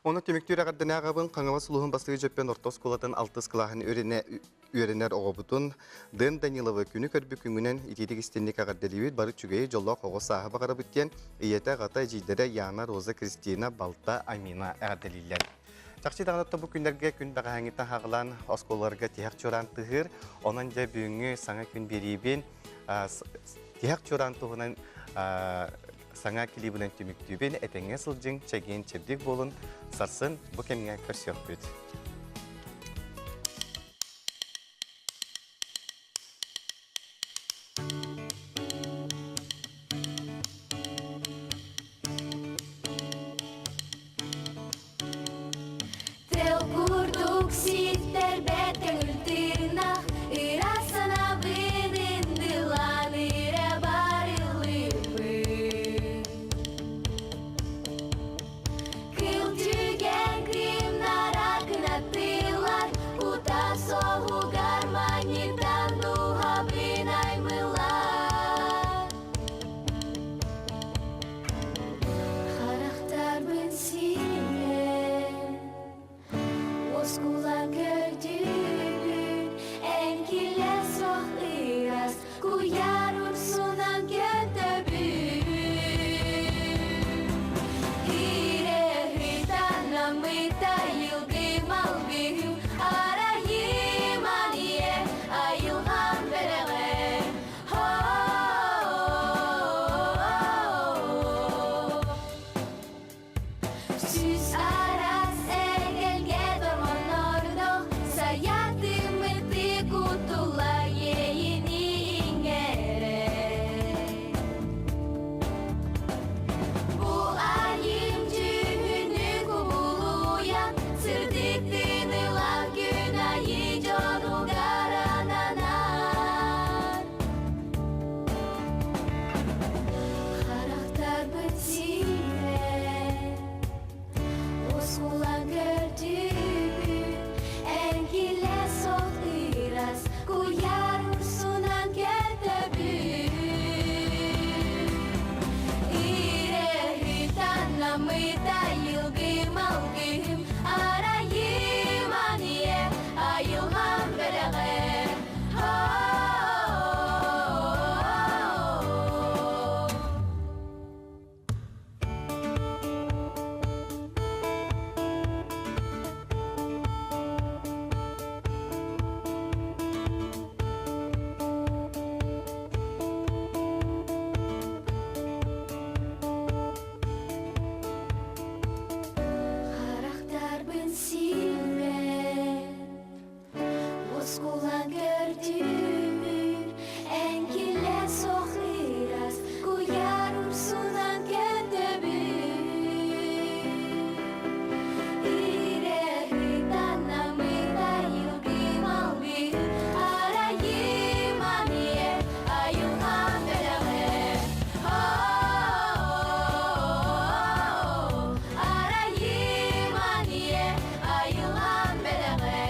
Speaker 1: Ону түмүктүүр эҕэрдэнээҕэбин Хаҥалас улууһун бастакы Дьөппөн орто оскуолатын алтыс кылааһын үөрэнэр оҕобутун Дэн Даниловы күнү көрбүт күҥүнэн итиитик истинник эҕэрдэлиибит бары үчүгэйи дьоллоох оҕо сааһы баҕарабыт диэн ийэтэ, аҕата, эдьиийдэрэ Яна, Роза, Кристина, балта Амина эҕэрдэлииллэр. Чахчы даҕаны бу күннэргэ күн бэҕэһээҥҥиттэн хаҕылаан оскуолаларга тиһэх чуораан тыһыыр. Онон дьэ бүгүҥҥү саҥа күн биэриибин тиһэх чуораан туһунан. саҥа клибинэн түмүктүүбүн. Этэҥҥэ сылдьыҥ, чэгиэн чэбдик буолун. Сарсын бу кэмҥэ көрсүөхпүт.
Speaker 21: Тел курдук ситтэрбэт көҥүл тыынах, ыраас санаабын ындылаан ирэ барылыыбын. Кыл түгэн кыымнара кынаттыылар, утас оһугар манньытан дууһабын аймылар. Харахтарбын симэн, Оскула көрдүүбүн, эҥкилэ суох ыраас, куйаар урсунан көтөбүн. Ирэһитанамыта йылгы-малгыһым, арайыман ийэ, айылҕам бэлэҕэ. Сүүс араас эгэлгэ дорҕоннордох сайаатыммыты кутулла иэйини иҥэрэ. Бу айым дьүһүнү кубулуйан сырдык тыынылаах күн айыы дьонугар ананар. Харахтарбыт сиирэн, Оскула көрдүүбүн, эҥкилэ суох ыраас, куйаар урсунан көтөбүн. Ирэһитаннамыта йылгы-малгыһым, арайыман ийэ, айылҕам бэлэҕэ. Харахтарбын симэн Оскула көрдүүбүн, эҥкилэ суох ыраас, куйаар урсунан көтөбүн. Ирэһитанамыта йылгы-малгы, арайыман ийэ, айылҕам бэлэҕэ. Арайыман ийэ, айылҕам бэлэҕэ.